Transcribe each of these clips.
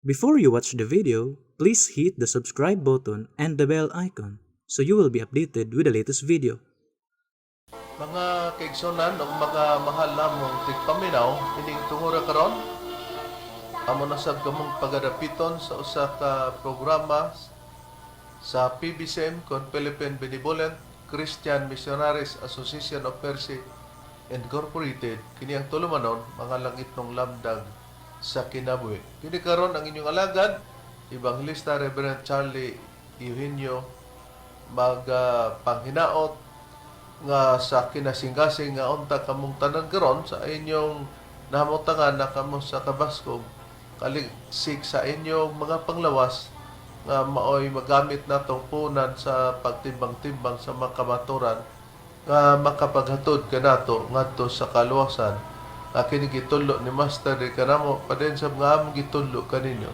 Before you watch the video, please hit the subscribe button and the bell icon so you will be updated with the latest video. Mga kaigsunan ug mga mahal namong tigpaminaw, ining tungura karon amo na sab kamong pagadapiton sa usa ka programa sa PBCM kon Philippine Benevolent Christian Missionaries Association of Mercy Incorporated. Kini ang tulumanon, Mga Langitnong Lamdag sa Kinabuhi. Kini karon ang inyong alagad, Evangelista Reverend Charlie Eugenio, magpanghinaot nga sa kinasingkasing nga unta kamong tanan karon sa inyong nahamutangan na kamo sa kabaskog, kaligsik sa inyong mga panglawas, nga maoy magamit natong punan sa pagtimbang-timbang sa mga kamaturan nga makapaghatod kanato ngadto sa kaluwasan, nga kini gitudlo ni Master di kanamo paden sa mga among gitudlo kaninyo.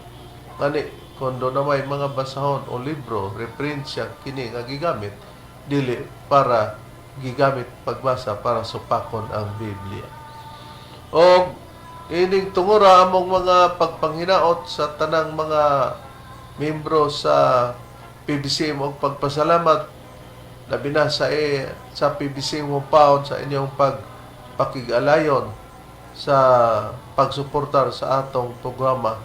Ngani kon na may mga basahon o libro, referensya kini nga gigamit, dili para gigamit pagbasa para supakon ang Biblia. Og ining tungura, among mga pagpanghinaot sa tanang mga membro sa PBCM og pagpasalamat labi na sa PBCM Paon sa inyong pagpakig-alayon sa pagsuportar sa atong programa.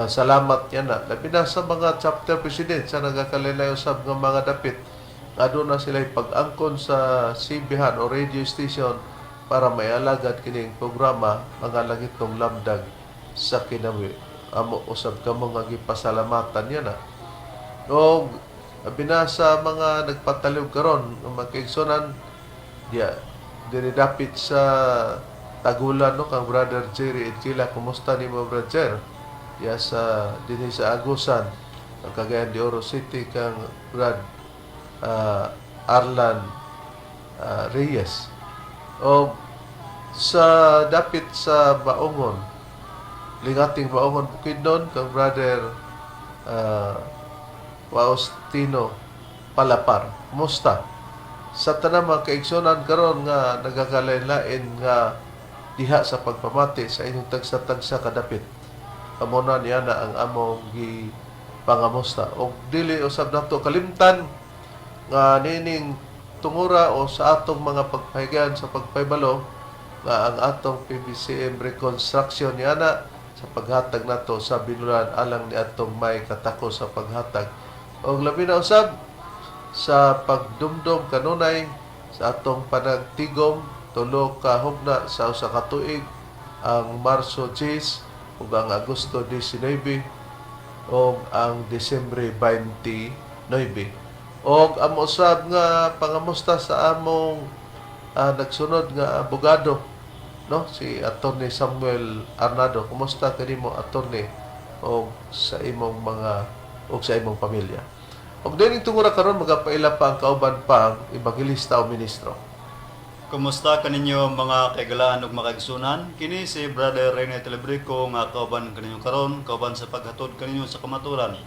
Salamat yan na. Labi na sa mga chapter president sa nagakalaylay usab nga mga dapit nga doon na sila pag-angkon sa CB-han o radio station para may alagad kining programa, Mga Langitnong Lamdag sa Kinabuhi. Amo usab kamo nga gipasalamatan yan na. Og labi na sa mga nagpataliw karon nga mga kaigsunan diya diri dapit sa Tagulan, no, kang Brother Jerry Edkila. Kumusta nimo, Brother? Diya sa dinhi sa Agusan, ang Cagayan de Oro City, kang Brad Arlan Reyes. O sa dapit sa Baungon, Lingating Baungon, Bukidnon, kang Brother Faustino Palapar. Kumusta? Sa tanang mga kaigsunan karon nga nagakalain-lain nga diha sa pagpamati sa inyong tagsa-tagsa kadapit. Amo na niya na ang among gipangamusta. Og dili usab nato kalimtan nga nining tungura o sa atong mga pagpahigayon sa pagpahibalo nga ang atong PBCM reconstruction niana sa paghatag nato sa binulan alang ni atong may katako sa paghatag. Og labi na usab sa pagdumdum kanunay sa atong panagtigom, 3 ka hugna sa usa ka tuig, ang Marso 10 ug ang Agosto 19 ug ang Disyembre 29. Og amo usab nga pangamusta sa among nagsunod nga abogado, no, si Attorney Samuel Arnado. Kumusta kanimo, Attorney, og sa imong mga og sa imong pamilya? Og dining tungura karon, magapaila pa ang kauban pang ebanghelista o ministro. Kumusta kaninyo, mga kaigalaan ug mga kaigsunan? Kini si Brother Rene Telebrico nga kauban kaninyo karon, kauban sa paghatod kaninyo sa kamaturan.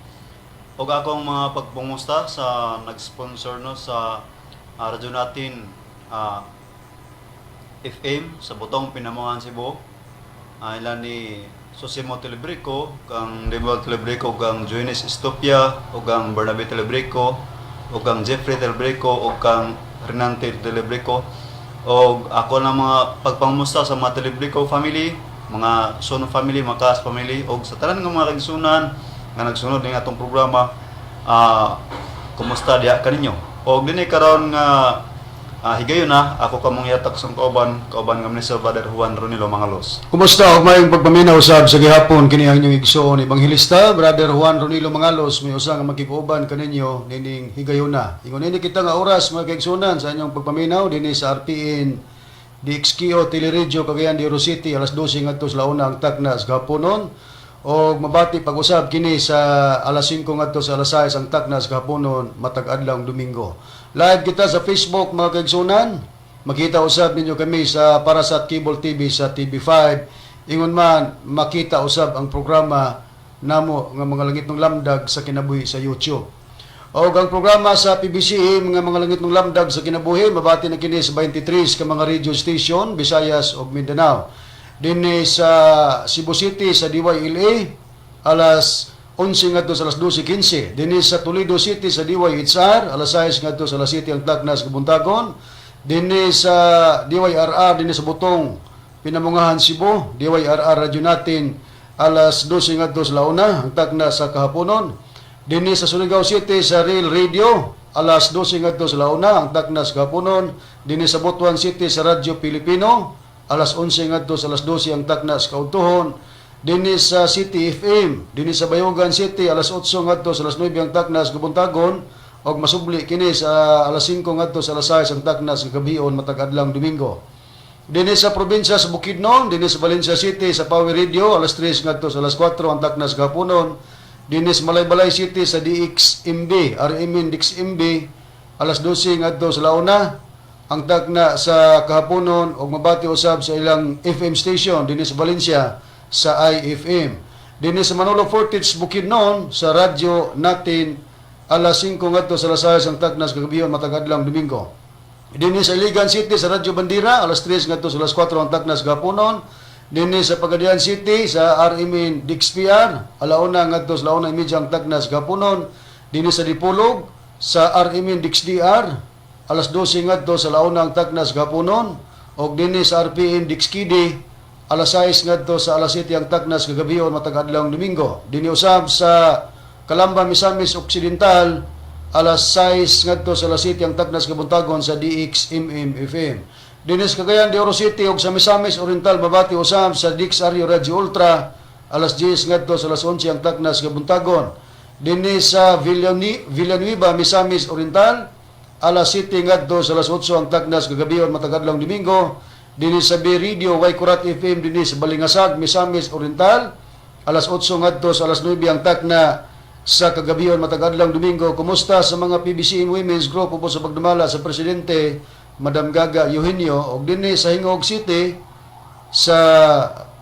Ug akong mga pagpangusta sa nag-sponsor, no, sa radyo natin FM sa Botong, Pinamungahan, Cebu. Ila ni Sosimo Telebrico, kang Lemuel Telebrico, kang Joines Estopia, ug kang Bernabe Telebrico, ug kang Jeffrey Telebrico, ug kang Renante Telebrico. Og ako na mga pagpangusta sa mga Telebrico family, mga Sono family, mga Kaas family, og sa tanan nga mga kaigsunan nga nagsunod ning atong programa, kumusta diha kaninyo? Og dinhi karon nga higayon na ako kamong yatak sa kauban nga Minister Brother Juan Ronilo Mangalos. Kumusta og maayong pagpaminaw sab sa gihapon. Kini ang inyong igsoon, Ebanghelista Brother Juan Ronilo Mangalos, may usa nga makig-uban kaninyo nining higayuna. Ingon ini kita nga oras, mga kaigsunan, sa inyong pagpaminaw dinhi sa RPN DXKO Teleradyo Cagayan de Oro City, alas 12 ngadto sa 1 ang takna sa gahaponon og mabati pag-usab kini sa alas 5 ngadto sa alas 6 ang takna sa gahaponon matag adlaw Domingo. Live kita sa Facebook, mga kaigsunan. Makita usab ninyo kami sa Parasat Cable TV sa TV5. Ingon man makita usab ang programa namo nga Mga Langitnong Lamdag sa Kinabuhi sa YouTube. O ang programa sa PBCM nga Mga Langitnong Lamdag sa Kinabuhi mabati na kini sa 23 ka mga radio station, Visayas ug Mindanao. Dinhi sa Cebu City sa DYLA. alas 11 ngadto sa alas 12:15. Dinhi sa Toledo City sa DYHR alas 6 ngadto sa alas 7 ang takna sa kabuntagon. Dinhi sa DYRR dinhi sa Butong, Pinamungahan, Cebu, DYRR radyo natin alas 12 ngadto sa launa ang takna sa kahaponon. Dinhi sa Surigao City sa Real Radio alas 12 ngadto sa launa ang takna sa kahaponon. Dinhi sa Butuan City sa Radyo Pilipino alas 11 ngadto sa alas 12 ang takna sa kaudtohon. Dinhi sa City FM dinhi sa Bayugan City alas 8 ngadto sa alas 9 ang takna sa kabuntagon ug masubli kini sa alas 5 ngadto sa alas 6 ang takna sa gabion matag adlawng Domingo. Dinhi sa probinsya sa Bukidnon, dinhi sa Valencia City sa Power Radio alas 3 ngadto sa alas 4 ang takna sa kahaponon. Dinhi sa Malaybalay City sa DXMB, RMN DXMB alas 12 ngadto sa launa ang takna sa kahaponon ug mabati usab sa ilang FM station dinhi sa Valencia sa IFM. Dinhi sa Manolo Fortich, Bukidnon sa radyo natin alas 5 ngadto sa alas 6 ang takna sa kagabion matag adlawng Domingo. Dinhi sa Iligan City sa Radyo Bandera alas 3 ngadto sa alas 4 ang takna sa kahaponon. Dinhi sa Pagadian City sa RMN DXPR alauna ngadto sa 1:30 ang takna sa kahaponon. Dinhi sa Dipolog sa RMN DXDR alas 12 ngadto sa launa ang takna sa kahaponon ug dinhi sa RPN DXKD alas 6 ngadto sa alas 7 ang takna sa kagabion matag adlawng Domingo. Dinhi usab sa Calamba, Misamis Occidental alas 6 ngadto sa alas 7 ang takna sa kabuntagon sa DXMM FM. Dinhi sa Cagayan de Oro City ug sa Misamis Oriental mabati usab sa DXRU Radio Ultra alas 10 ngadto sa alas 11 ang takna sa kabuntagon. Dinhi sa Villanueva, Misamis Oriental alas 7 ngadto sa alas 8 ang takna sa kagabion matag adlawng Domingo. Dinhi sa B Radio Waikurat FM dinhi sa Balingasag, Misamis Oriental alas 8 ngadto sa alas 9 ang takna sa kagabion matag adlawng Domingo. Kumusta sa mga PBCM Women's Group ubo sa pagdumala sa presidente Madam Gaga Eugenio og dinhi sa Gingoog City sa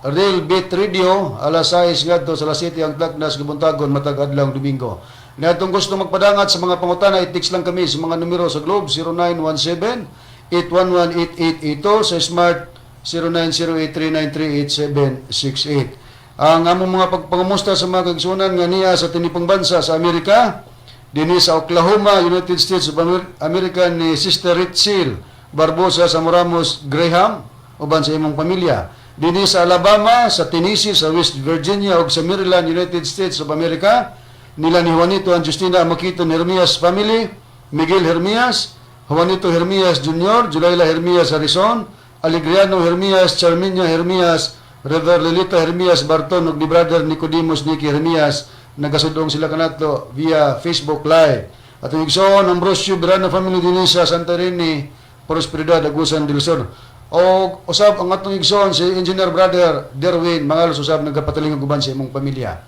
Real Beat Radio alas 6 ngadto sa alas 7 ang takna sa kabuntagon matag adlawng Domingo. Niadtong gusto magpadangat sa mga pangutana, i-text lang kami sa mga numero sa Globe 0917 811 8882, sa Smart 0908-393-8768. Ang among mga pagpangumusta sa mga kaigsunan nga niya sa tinipong bansa sa Amerika, dinhi sa Oklahoma, United States of America ni Sister Ritzel Barbosa sa Moramos Graham uban sa imong pamilya. Dinhi sa Alabama, sa Tennessee, sa West Virginia ug sa Maryland, United States of America, nila ni Juanito and Justina Makito Hermias family, Miguel Hermias, Juanito Hermias Jr., Julayla Hermias Harrison, Alegriano Hermias, Charminia Hermias, Rever Lilita Hermias Barton ug ni Brother Nicodemus Nicky Hermias, nagasudong sila kanato via Facebook Live. Atong igsoon Ambrosio Berano family dinhi sa Santa Irene, Prosperidad, Agusan del Sur. O usab ang atong igsoon si Engineer Brother Derwin Mangalos usab nagapataling uban sa imong pamilya.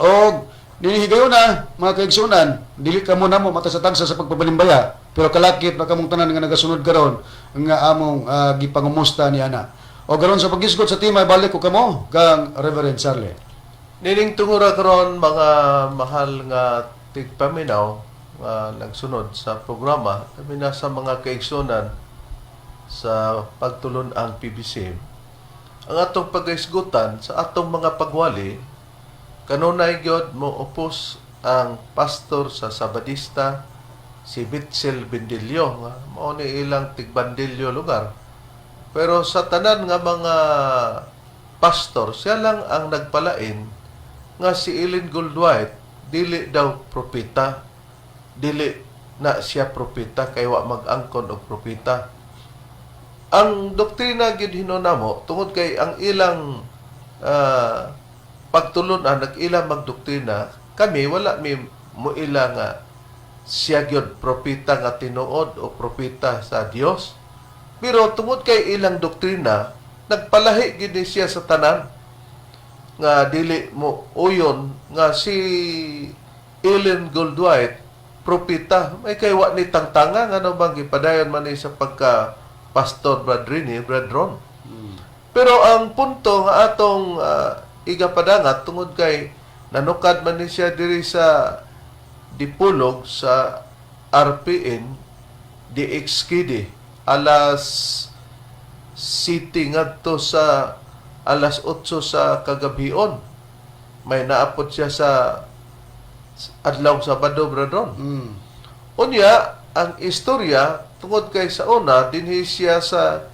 Og dinhi higayuna mga kaigsunan, dili kamo namo mata sa tagsa sa pagpabalimbaya, pero kalakip na kamong tanan nga nagasunod karon nga among gipangumusta ni ana. O karon sa paghisgot sa tema, balik ko kamo kang Reverend Charlie. Nining tungura karon, mga mahal nga tigpaminaw nga nagsunod sa programa, kami na sa mga kaigsunan sa pagtulon-ang PBC. Ang atong paghisgutan sa atong mga pagwali, kanunay gyud mo upos ang pastor sa Sabadista, si Mitchell Bendillo, nga mao ni ilang tigbandilyo lugar. Pero sa tanan nga mga pastor, siya lang ang nagpalain nga si Ellen Goldwhite dili daw propeta. Dili na siya propeta kay wa mag-angkon og propeta. Ang doktrina gyud hinunamo tungod kay ang ilang pagtulunan nag-ila magdoktrina, kami wala mi muila nga siya gyud propeta nga tinuod o propeta sa Dios. Pero tungod kay ilang doktrina, nagpalahi gyud ni siya sa tanan nga dili mo uyon nga si Ellen Goldwhite propeta. May kay wa ni tangtanga nga bang gipadayon man ni sa pagka pastor, Brad Rini, Brad Ron. Pero ang punto nga atong igapadangat tungod kay nanukad man ni siya diri sa Dipolog sa RPN DXKD alas 7 ngadto sa alas 8 sa kagabion. May naapod siya sa adlaw Sabado, Brad Ron. Unya, ang istorya, tungod kay sa una, dinhi siya sa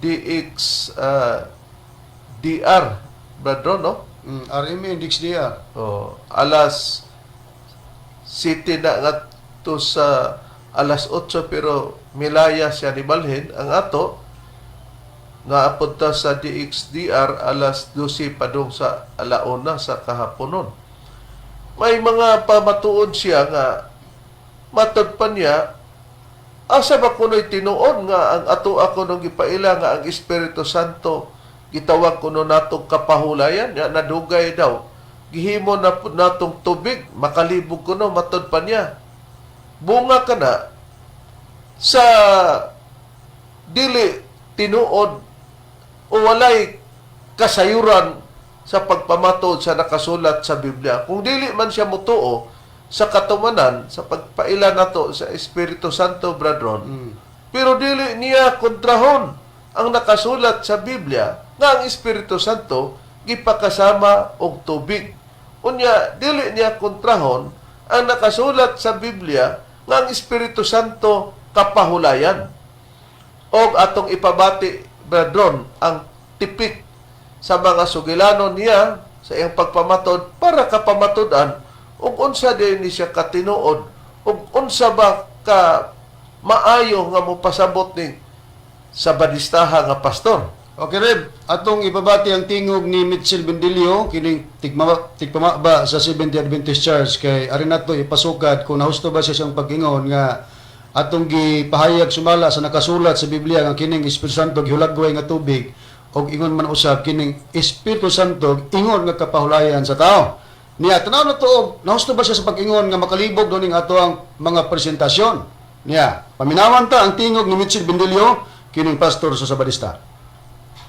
DX DR, Brad Ron, no? RMA Index DR. Oh, alas city na nga to sa alas 8, pero milaya siya ni balhin ang ato nga apunta sa DXDR alas 12 padung sa alauna sa kahaponon. May mga pamatuod siya nga matod pa niya, asa ba kuno'y tinuod nga ang ato ako nung gipaila nga ang Espiritu Santo gitawag kuno natong kapahulayan nga nadugay daw gihimo na pud natong tubig makalibog kuno? Matod pa niya, bunga kana sa dili tinuod o walay kasayuran sa pagpamatod sa nakasulat sa Biblia. Kung dili man siya motuo sa katumanan sa pagpaila nato sa Espiritu Santo, Brad Ron, pero dili niya kontrahon ang nakasulat sa Biblia nga ang Espiritu Santo gipakasama og tubig. Unya, dili niya kontrahon ang nakasulat sa Biblia nga ang Espiritu Santo kapahulayan. Og atong ipabati, Brad Ron, ang tipik sa mga sugilano niya sa iyang pagpamatod para kapamatud-an ug unsa din ni siya katinuod ug unsa ba ka maayo nga mopasabot ni sa badistaha nga pastor. Okay, Reb. Atong ibabati ang tingog ni Mitchell Bendilio, kining tigpamaba sa Seventh Adventist Church, kay arin nato ipasukad kung nahusto ba siya siyang pag-ingon nga atong gipahayag sumala sa nakasulat sa Biblia nga kining Espiritu Santo gihulagway nga tubig og ingon man usab kining Espiritu Santo ingon nga kapahulayan sa tao. Niya, tanaw na to og nahusto ba siya sa pag-ingon nga makalibog do ning ato ang mga presentasyon. Niya, paminawan ta ang tingog ni Mitchell Bendilio, kining pastor sa Sabadista.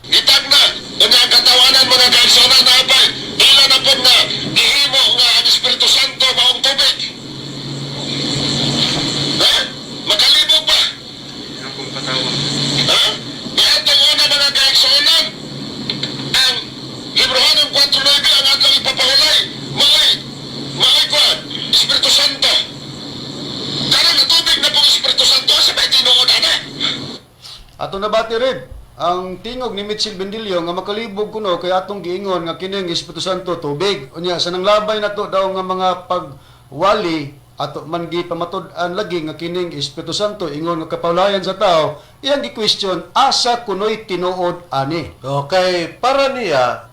Gitagna, unya ang katawanan, mga kaigsuonan, na apay, dila na po nga gihimo nga ang Espiritu Santo maong tubig. Ha? Makalibog ba? Ha? Niadtong una, mga kaigsuonan, ang Hebreohanon 4.9, ang adlaw ipapahulay, maoy kuan, Espiritu Santo. Karon na tubig na pong Espiritu Santo, sa may tinuod ana. Ato nabati, Reb, ang tingog ni Mitchell Bendilio nga makalibog kuno kay atong giingon nga kining Espiritu Santo tubig. Unya sa nanglabay nato daw nga mga pagwali, ato man gipamatud-an lagi nga kining Espiritu Santo ingon nga kapawlayan sa tao, iyang gi-question asa kunoy tinuod ani. Okay, para niya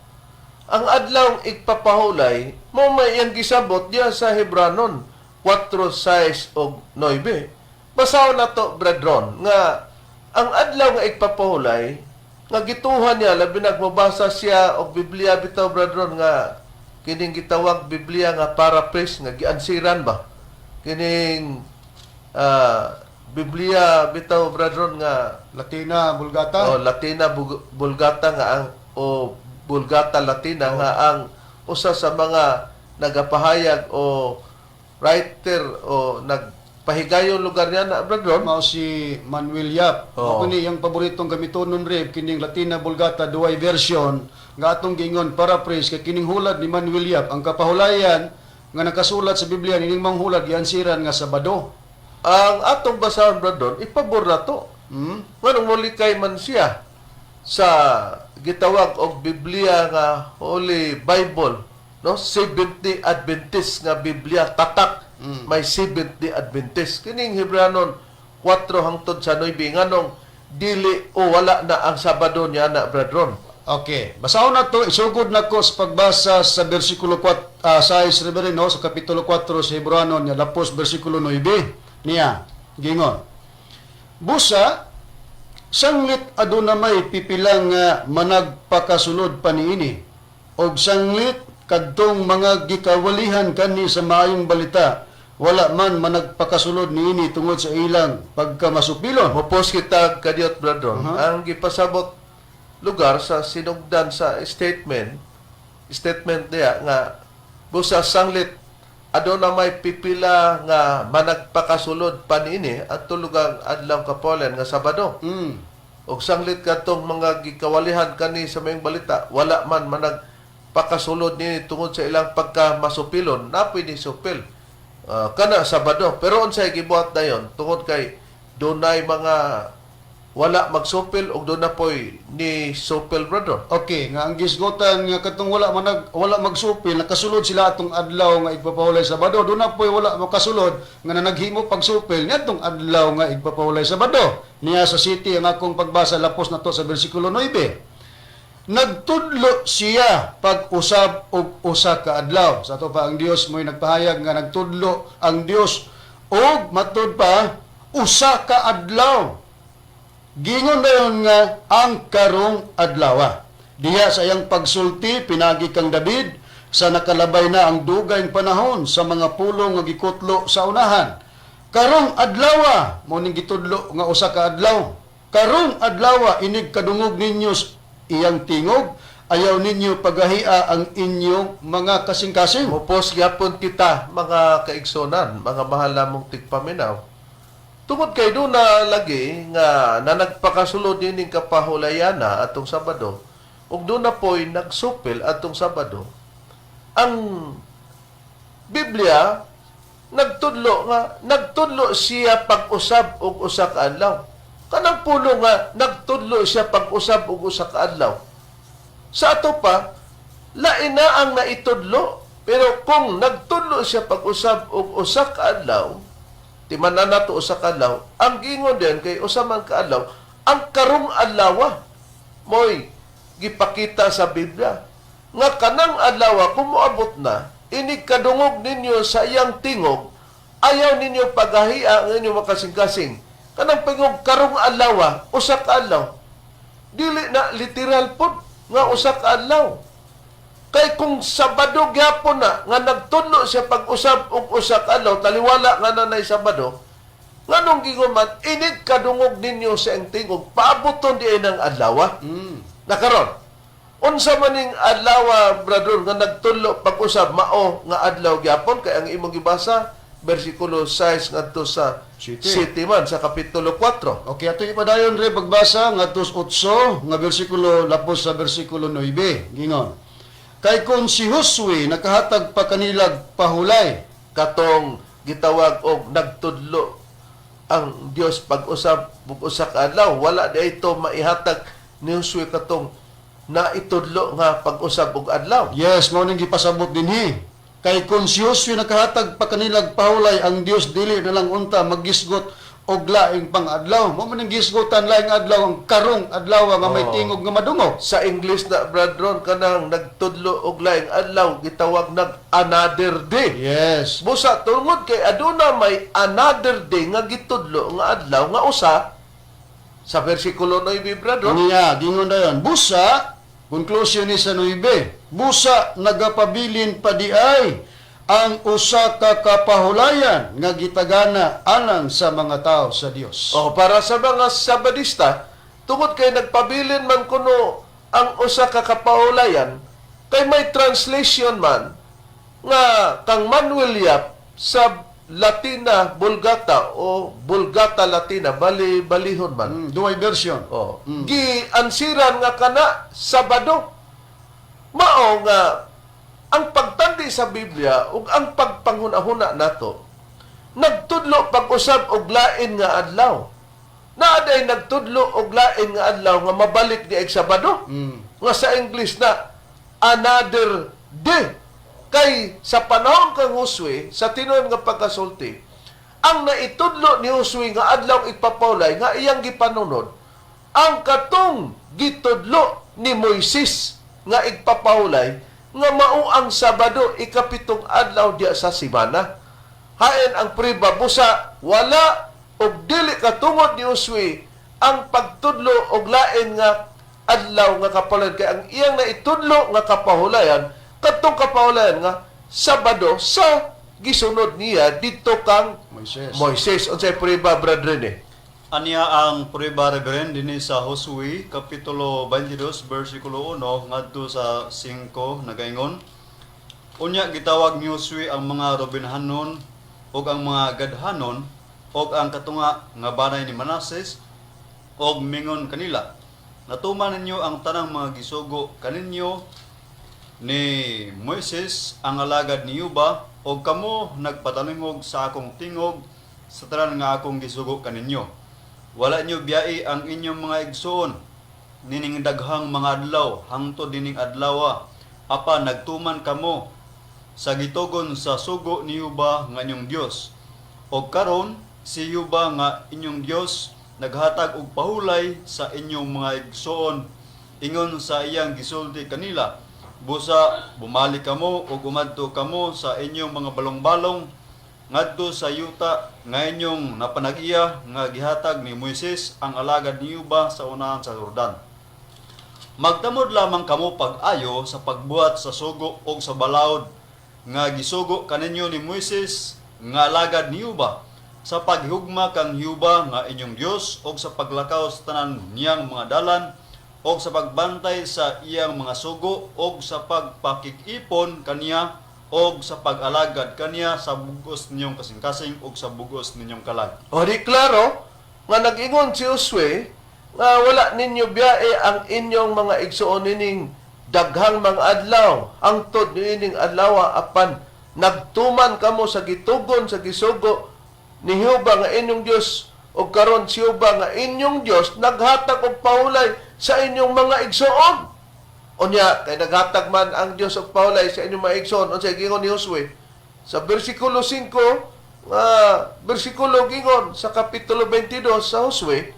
ang adlaw igpapahulay mo may iyang gisabot diya sa Hebranon 4:6 og 9. Basahon nato, Brad Ron, nga ang adlaw nga igpapahulay nga gituhan niya, labi nagmabasa siya og Biblia bitaw, Brad Ron, nga kining gitawag Biblia nga paraphrase nga giansiran ba, kining Biblia bitaw, Brad Ron, nga Latina Vulgata. O Latina Vulgata nga ang o Vulgata Latina nga ang usa sa mga nagapahayag o writer o nagpahigayon lugar niya na, Brad Ron. Mao si Manuel Yap. Oo. Mao ni iyang paboritong gamitonon, Reb, kining Latina Vulgata duay version nga atong giingon paraphrase kay kining hulad ni Manuel Yap ang kapahulayan nga nakasulat sa Biblia nining manghulad giansiran nga Sabado. Ang atong basahon, Brad Ron, ipabor na to. Nganong molikay man siya sa gitawag og Biblia nga Holy Bible, no, Seventh Adventist nga Biblia tatak, may Seventh Adventist kining Hebranon 4 hangtod sa 9, nganong dili o wala na ang Sabado niya na, Brad Ron? Okay, basahon na to, isugod na ko sa pagbasa sa bersikulo 4, 6, Reverend, no, sa kapitulo 4 sa Hebreano niya, lapos bersikulo 9 niya, gingon. Busa, sanglit aduna may pipilang nga managpakasulod pa niini, og sanglit kadtong mga gikawalihan kani sa maayong balita, wala man managpakasulod niini tungod sa ilang pagkamasupilon. Mopos kita kadiyot, Brad Ron. Ang gipasabot lugar sa sinugdan sa statement statement niya nga busa sanglit aduna may pipila nga managpakasulod pa niini at tulugang adlaw kapolen nga Sabado. Og sanglit kadtong mga gikawalihan kani sa mayong balita wala man manag pakasulod ni tungod sa ilang pagka masupilon, napoy ni supil. Ah, kana Sabado, pero unsay gibuhat dayon tungod kay dunay mga wala magsupil ug doon na poy ni supil, brother. Okay, nga ang gisgotan nga katong wala manag wala magsupil, nakasulod sila atong adlaw nga igpapahulay Sabado. Doon na po'y wala makasulod nga nanaghimo pagsupil niadtong adlaw nga igpapahulay Sabado. Niya sa city ang akong pagbasa lapos na to sa bersikulo 9. Nagtudlo siya pag-usab og usa ka adlaw. Sa ato pa ang Dios mo'y nagpahayag nga nagtudlo ang Dios og matud pa usa ka adlaw. Gingon dayon nga ang karong adlawa. Diha sa iyang pagsulti pinagi kang David sa nakalabay na ang dugay panahon sa mga pulong nga gikutlo sa unahan. Karong adlawa mo ning gitudlo nga usa ka adlaw. Karong adlawa inig kadungog ninyo iyang tingog, ayaw ninyo pagahia ang inyong mga kasing-kasing. Mupos gyapon kita mga kaigsonan, mga mahal namong tigpaminaw. Tungod kay doon na lagi nga na nagpakasulod nining kapahulayana atong Sabado, ug doon na po'y nagsupil atong Sabado. Ang Biblia nagtudlo nga nagtudlo siya pag-usab og usa ka adlaw. Kanang pulo nga nagtudlo siya pag-usab og usa ka adlaw. Sa ato pa, lain na ang naitudlo. Pero kung nagtudlo siya pag-usab og usa ka adlaw, timan na nato usa ka adlaw, ang gingon din kay usa man ka adlaw, ang karong adlaw mo'y gipakita sa Biblia nga kanang adlaw kung moabot na, inig kadungog ninyo sa iyang tingog, ayaw ninyo pagahia ang inyong makasing-kasing. Kanang pingog karong adlaw, usa ka adlaw, dili na literal pod nga usa ka adlaw. Kay kung Sabado gyapon na nga nagtudlo siya pag-usab og usa ka adlaw, taliwala nga nanay Sabado, nganong giguman inig kadungog ninyo sa iyang tingog, paaboton di ng adlaw. Nakaron, unsa man ning adlaw, brother, nga nagtudlo pag-usab mao nga adlaw gyapon kay ang imong gibasa bersikulo 6 ngadto sa City. city man sa kapitulo 4. Okay, ato ipadayon re pagbasa ngadto sa 8 nga bersikulo lapos sa bersikulo 9. Gingon. Kay kung si Josue nakahatag pa kanilag pahulay, Katong gitawag og nagtudlo ang Dios pag-usab ug usa ka adlaw, wala di ito maihatag ni Josue katong naitudlo nga pag-usab og adlaw. Yes, mao ning gipasabot dinhi. Kay kung si Josue nakahatag pa kanilag pahulay, ang Dios dili na lang unta maggisgot og laing pangadlaw. Mao man ning gisgotan laing adlaw ang karong adlaw nga may Oo. tingog nga madungog. Sa English na, brethren, kanang nagtudlo og laing adlaw gitawag nag another day. Busa tungod kay aduna may another day nga gitudlo nga adlaw nga usa sa bersikulo 9, brethren. Niya, gingon dayon. Busa, conclusion ni sa 9. Busa nagapabilin pa di ay ang usa ka kapahulayan nga gitagana alang sa mga tao sa Dios. Oh, para sa mga Sabadista, tungod kay nagpabilin man kuno ang usa ka kapaulayan, kay may translation man nga kang Manuel Yap sa Latina Vulgata o Vulgata Latina, bali balihon man. Duay version. Oh. Giansiran nga kana Sabado. Mao nga ang pagtandi sa Biblia ug ang pagpanghuna-huna nato nagtudlo pag-usab og lain nga adlaw. Naa day nagtudlo og lain nga adlaw nga mabalik di ay Sabado. Nga sa English na another day. Kay sa panahon kang Josue, sa tinuod nga pagkasulti, ang naitudlo ni Josue nga adlaw ipapawlay nga iyang gipanunod, ang katong gitudlo ni Moises nga igpapahulay nga mao ang Sabado, ikapitong adlaw diya sa simana. Hain ang priba busa wala og dili katungod ni Josue ang pagtudlo og lain nga adlaw nga kapahulayan, kay ang iyang naitudlo nga kapahulayan kadtong kapahulayan nga Sabado sa gisunod niya didto kang Moises. Moises. Unsay prueba, brethren eh? Aniya ang prueba, Reverend, dinhi sa Josue kapitulo 22 bersikulo 1 ngadto sa 5 nagaingon. Unya gitawag ni Josue ang mga Rubenhanon ug ang mga Gadhanon ug ang katunga nga banay ni Manases og mingon kanila. Natuman ninyo ang tanang mga gisugo kaninyo Ni Moises ang alagad ni Yuba, og kamo nagpatalingog sa akong tingog sa tanan nga akong gisugo kaninyo. Wala nyo biyai ang inyong mga igsoon nining daghang mga adlaw hangtod nining adlawa, apan nagtuman kamo sa gitugon sa sugo ni Yuba nga inyong Dios. Og karon si Yuba nga inyong Dios naghatag og pahulay sa inyong mga igsoon ingon sa iyang gisulti kanila. Busa bumalik kamo ug umadto kamo sa inyong mga balong-balong ngadto sa yuta nga inyong napanag-iya nga gihatag ni Moises ang alagad ni Yuba sa unahan sa Jordan. Magtamod lamang kamo pag-ayo sa pagbuhat sa sugo og sa balaod nga gisugo kaninyo ni Moises nga alagad ni Yuba, sa paghugma kang Yuba nga inyong Dios og sa paglakaw sa tanan niyang mga dalan og sa pagbantay sa iyang mga sugo og sa pagpakig-ipon kaniya og sa pag-alagad kaniya sa bugos ninyong kasing-kasing og sa bugos ninyong kalag. O di klaro nga nag-ingon si Josue nga wala ninyo biyae ang inyong mga igsoon nining daghang mga adlaw hangtod niining adlaw, apan nagtuman kamo sa gitugon sa gisugo ni Jehova nga inyong Dios, ug karon si Jehova nga inyong Dios naghatag og pahulay sa inyong mga igsoon. Unya kay naghatag man ang Dios og pahulay sa inyong mga igsoon, unsay gingon ni Josue sa bersikulo 5 nga bersikulo? Gingon sa kapitulo 22 sa Josue,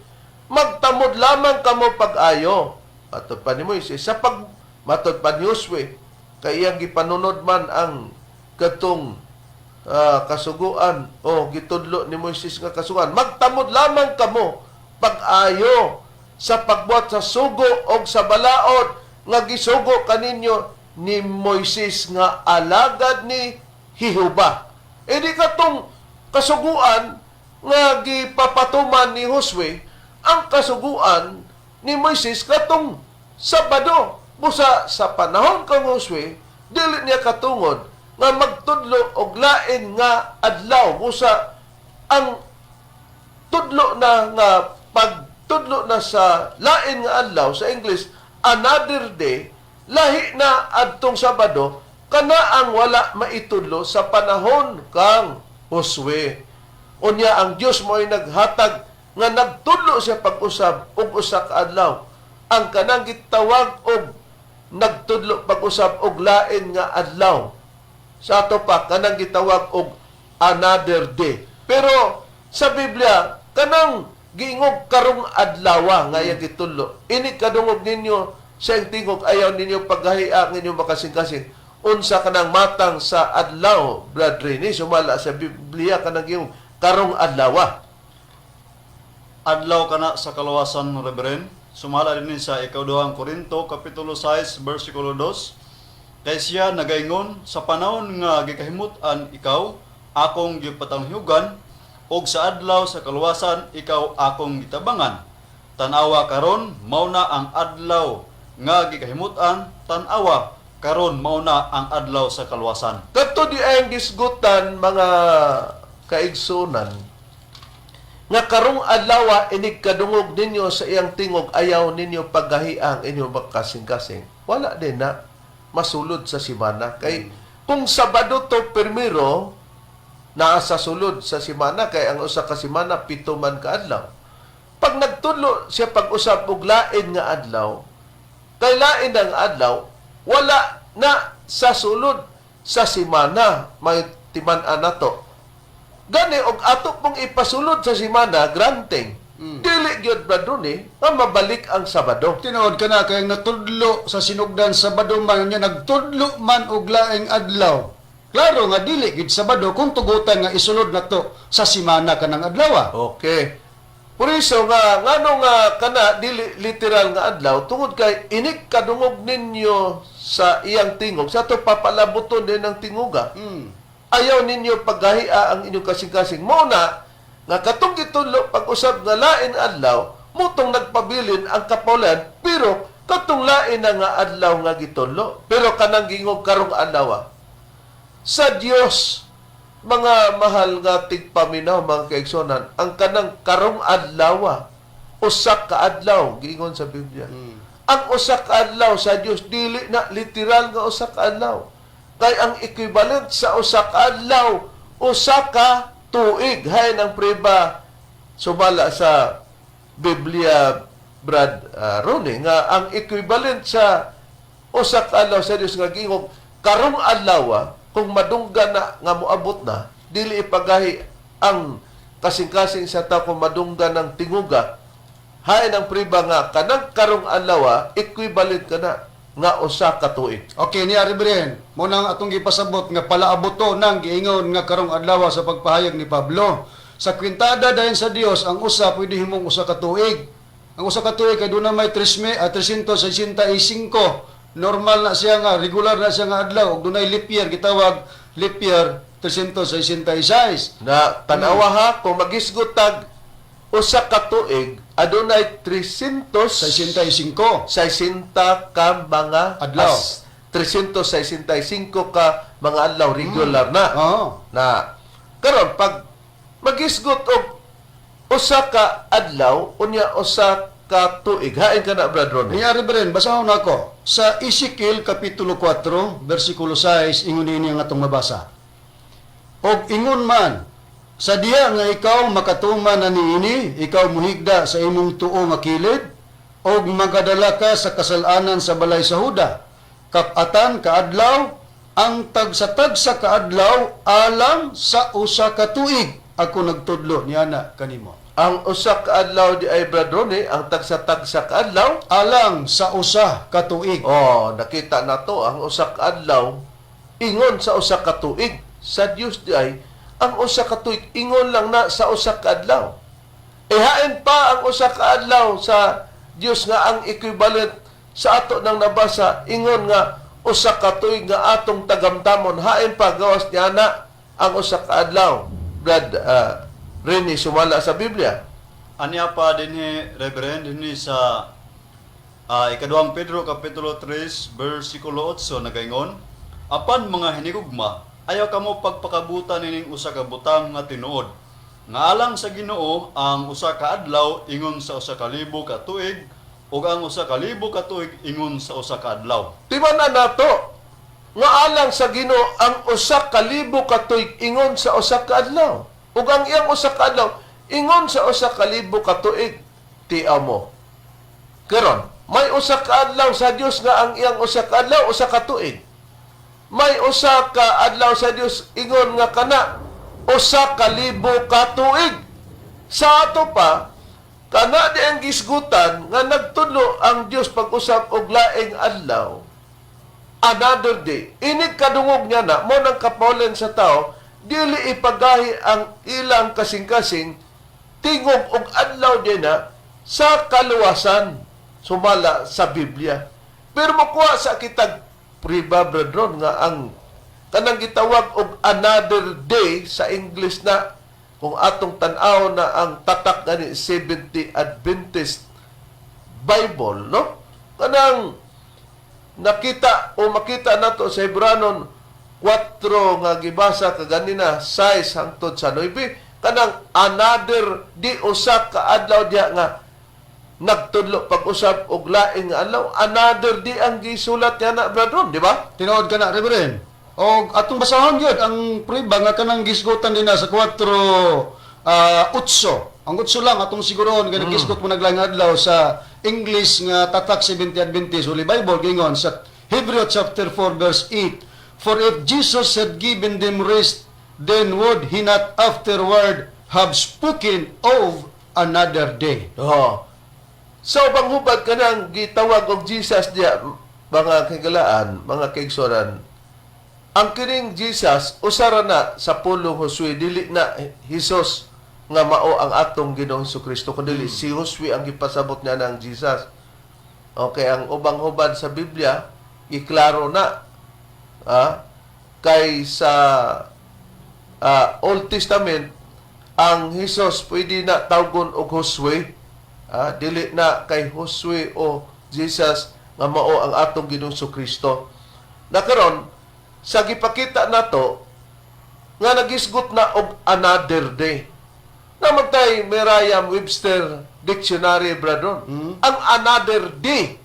"Magtamod lamang kamo pag-ayo," matod pa ni Moises, sa pag matod pa ni Josue, kay iyang gipanunod man ang katong kasuguan o gitudlo ni Moises nga kasuguan. "Magtamod lamang kamo pag-ayo sa pagbuhat sa sugo og sa balaod nga gisugo kaninyo ni Moises nga alagad ni Jehova." E di katong kasuguan nga gipapatuman ni Josue ang kasuguan ni Moises katong Sabado. Busa sa panahon kang Josue, dili niya katungod nga magtudlo og lain nga adlaw. Busa ang tudlo na nga pagtudlo na sa lain nga adlaw, sa English "another day", lahi na adtong Sabado, kana ang wala maitudlo sa panahon kang Josue. Unya ang Dios mo ay naghatag nga nagtudlo siya pag-usab og usa ka adlaw, ang kanang gitawag og nagtudlo pag-usab og lain nga adlaw, sa ato pa kanang gitawag og "another day". Pero sa Biblia, kanang giingog "karong adlawa" nga iyang gitudlo, "Inig kadungog ninyo sa iyang tingog, ayaw ninyo paghahia ang inyong makasing-kasing." Unsa kanang matang sa adlaw, Brad Rene, sumala sa Biblia kanang giingog "karong adlawa"? Adlaw kana sa kaluwasan, Reverend. Sumala din sa Ikaduhang Korinto kapitulo 6 bersikulo 2. Kay siya nagaingon, "Sa panahon nga gikahimut-an ikaw, akong gipatanghugan, ug sa adlaw sa kaluwasan ikaw akong gitabangan. Tan-awa karon, mao na ang adlaw nga gikahimut-an, tan-awa karon, mao na ang adlaw sa kaluwasan." Kadto di ay gisgutan, mga kaigsunan, nga "karong adlaw, inig kadungog ninyo sa iyang tingog, ayaw ninyo paggahi ang inyong makasing-kasing." Wala din na masulod sa simana. Kay kung Sabado to primero, naa sa sulod sa simana, kay ang usa ka simana 7 man ka adlaw. Pag nagtudlo siya pag-usab og lain nga adlaw, kay lain ang adlaw, wala na sa sulod sa simana, may timan-an nato. Gani og ato pong ipasulod sa simana, granting, dili gyud, Brad Rony, nga mabalik ang Sabado. Tinuod ka na kay natudlo sa sinugdan Sabado man niya, nagtudlo man og laing adlaw. Klaro nga dili gid Sabado kung tugutan nga isulod nato sa simana kanang adlaw. Okay. Por iso nga ngano nga kana dili literal nga adlaw, tungod kay "inig kadungog ninyo sa iyang tingog", sa ato papalabuton din ang tinguga. "Ayaw ninyo paghahia ang inyong kasing-kasing." Mao na nga katong gitudlo pag-usab nga lain adlaw, mutong nagpabilin ang kapahulan, pero katong lain na nga adlaw nga gitudlo. Pero kanang gingog "karong adlaw", sa Dios, mga mahal nga tigpaminaw, mga kaigsonan, ang kanang "karong adlaw", usa ka adlaw giingon sa Biblia. Ang usa ka adlaw sa Dios dili na literal nga usa ka adlaw. Kay ang equivalent sa usa ka adlaw, usa ka tuig. Hay ng priba sumala sa Biblia, Brad Ronnie, nga ang equivalent sa usa ka adlaw sa Dios nga giingong karong adlaw, kung madunggan na nga moabot na, dili ipagahi ang kasing-kasing sa tao kung madunggan ng tinguga. Hain ang priba nga kanang karong adlaw, equivalent kana nga usa ka tuig. Okay, niya Reverend, mo nang atong gipasabot nga palaabuto nang giingon nga karong adlaw sa pagpahayag ni Pablo. Sa kwintada dayon sa Dios, ang usa pwede himong usa ka tuig. Ang usa ka tuig kay doon na may 365. Normal na siya nga, regular na siya nga adlaw ug dunay leap year, gitawag leap year 366. Na tanawa ha, kung magisgot tag usa ka tuig, adunay 300 65. 60 ka mga Adlaw. 365 ka mga adlaw regular na. Oo. Na karon pag magisgot og usa ka adlaw unya usa ka tuig, hain ka na, Brad Ronnie. Niya Reverend, basahon nako. Sa Ezekiel Kapitulo 4, versikulo 6, ingon niini ang atong mabasa. Og ingon man, sa diha nga ikaw makatuman na niini, ikaw muhigda sa imong tuo nga kilid, og magadala ka sa kasalanan sa balay sa Huda. Kapatan kaadlaw, ang tagsa-tagsa kaadlaw alang sa usa ka tuig ako nagtudlo niana kanimo. Ang usa ka adlaw di ay, Brad Ronnie, ang tagsa-tagsa ka adlaw Alang sa usa ka tuig. Oh, nakita na to ang usa ka adlaw ingon sa usa ka tuig. Sa Dios di ay ang usa ka tuig ingon lang na sa usa ka adlaw. Ihain pa ang usa ka adlaw sa Dios nga ang equivalent sa ato nang nabasa ingon nga usa ka tuig nga atong tagamtamon. Hain pa gawas niya na ang usa ka adlaw. Brad Rene, sumala sa Biblia. Anya pa dinhi, Reverend, dinhi sa ikaduhang Pedro kapitulo 3 bersikulo 8 nagaingon, "Apan mga hinigugma, ayaw kamo pagpakabutan nining usa ka butang nga tinuod nga alang sa Ginoo ang usa ka adlaw ingon sa 1,000 ka tuig ug ang 1,000 ka tuig ingon sa usa ka adlaw." Timan na nato nga alang sa Ginoo ang 1,000 ka tuig ingon sa usa ka adlaw. Ug ang iyang usa ka adlaw ingon sa 1,000 ka tuig. Tiaw mo. Karon, may usa ka adlaw sa Dios nga ang iyang usa ka adlaw usa ka tuig. May usa ka adlaw sa Dios ingon nga kana 1,000 ka tuig. Sa ato pa, kana di ang gisgutan nga nagtudlo ang Dios pag-usap og laing adlaw, another day. Inig kadungog niya na, mo nang kapolen sa tao, dili ipagahi ang ilang kasing-kasing tingog og adlaw din na sa kaluwasan sumala sa Biblia. Pero makuha sa kitag priba, brethren, nga ang kanang gitawag og another day sa English na kung atong tan-aw na ang tatak gani 70 Adventist Bible, no? Kanang nakita o makita nato sa Hebranon 4 nga gibasa kaganina 6 hangtod sa 9, kanang another di usa ka adlaw diha nga nagtudlo pag-usap og laing nga adlaw, another di ang gisulat niya na, brethren, di ba? Tinuod ka na, Reverend. O atong basahon yun, ang prueba nga kanang gisgutan din na sa 4 utso. Ang utso lang atong siguroon nga nagisgot mo naglaing adlaw sa English nga tatak 70 Adventist Holy Bible gingon sa Hebrew chapter 4 verse 8, "For if Jesus had given them rest, then would he not afterward have spoken of another day?" Oo. So, panghubad kanang gitawag og Jesus diya, mga kagalaan, mga kaigsuonan, ang kining Jesus, usara na sa pulong Josue, dili na Jesus nga mao ang atong Ginoong Kristo, kundi si Josue ang gipasabot niya ng Jesus. Okay, ang ubang hubad sa Biblia, iklaro na. Kay sa Old Testament, ang Jesus pwede na tawgon og Josue. Dili na kay Josue o Jesus nga mao ang atong Ginoong Kristo. Na karon sa gipakita nato nga nagisgot na og another day. Namatay Merriam Webster Dictionary, brethren. Ang another day.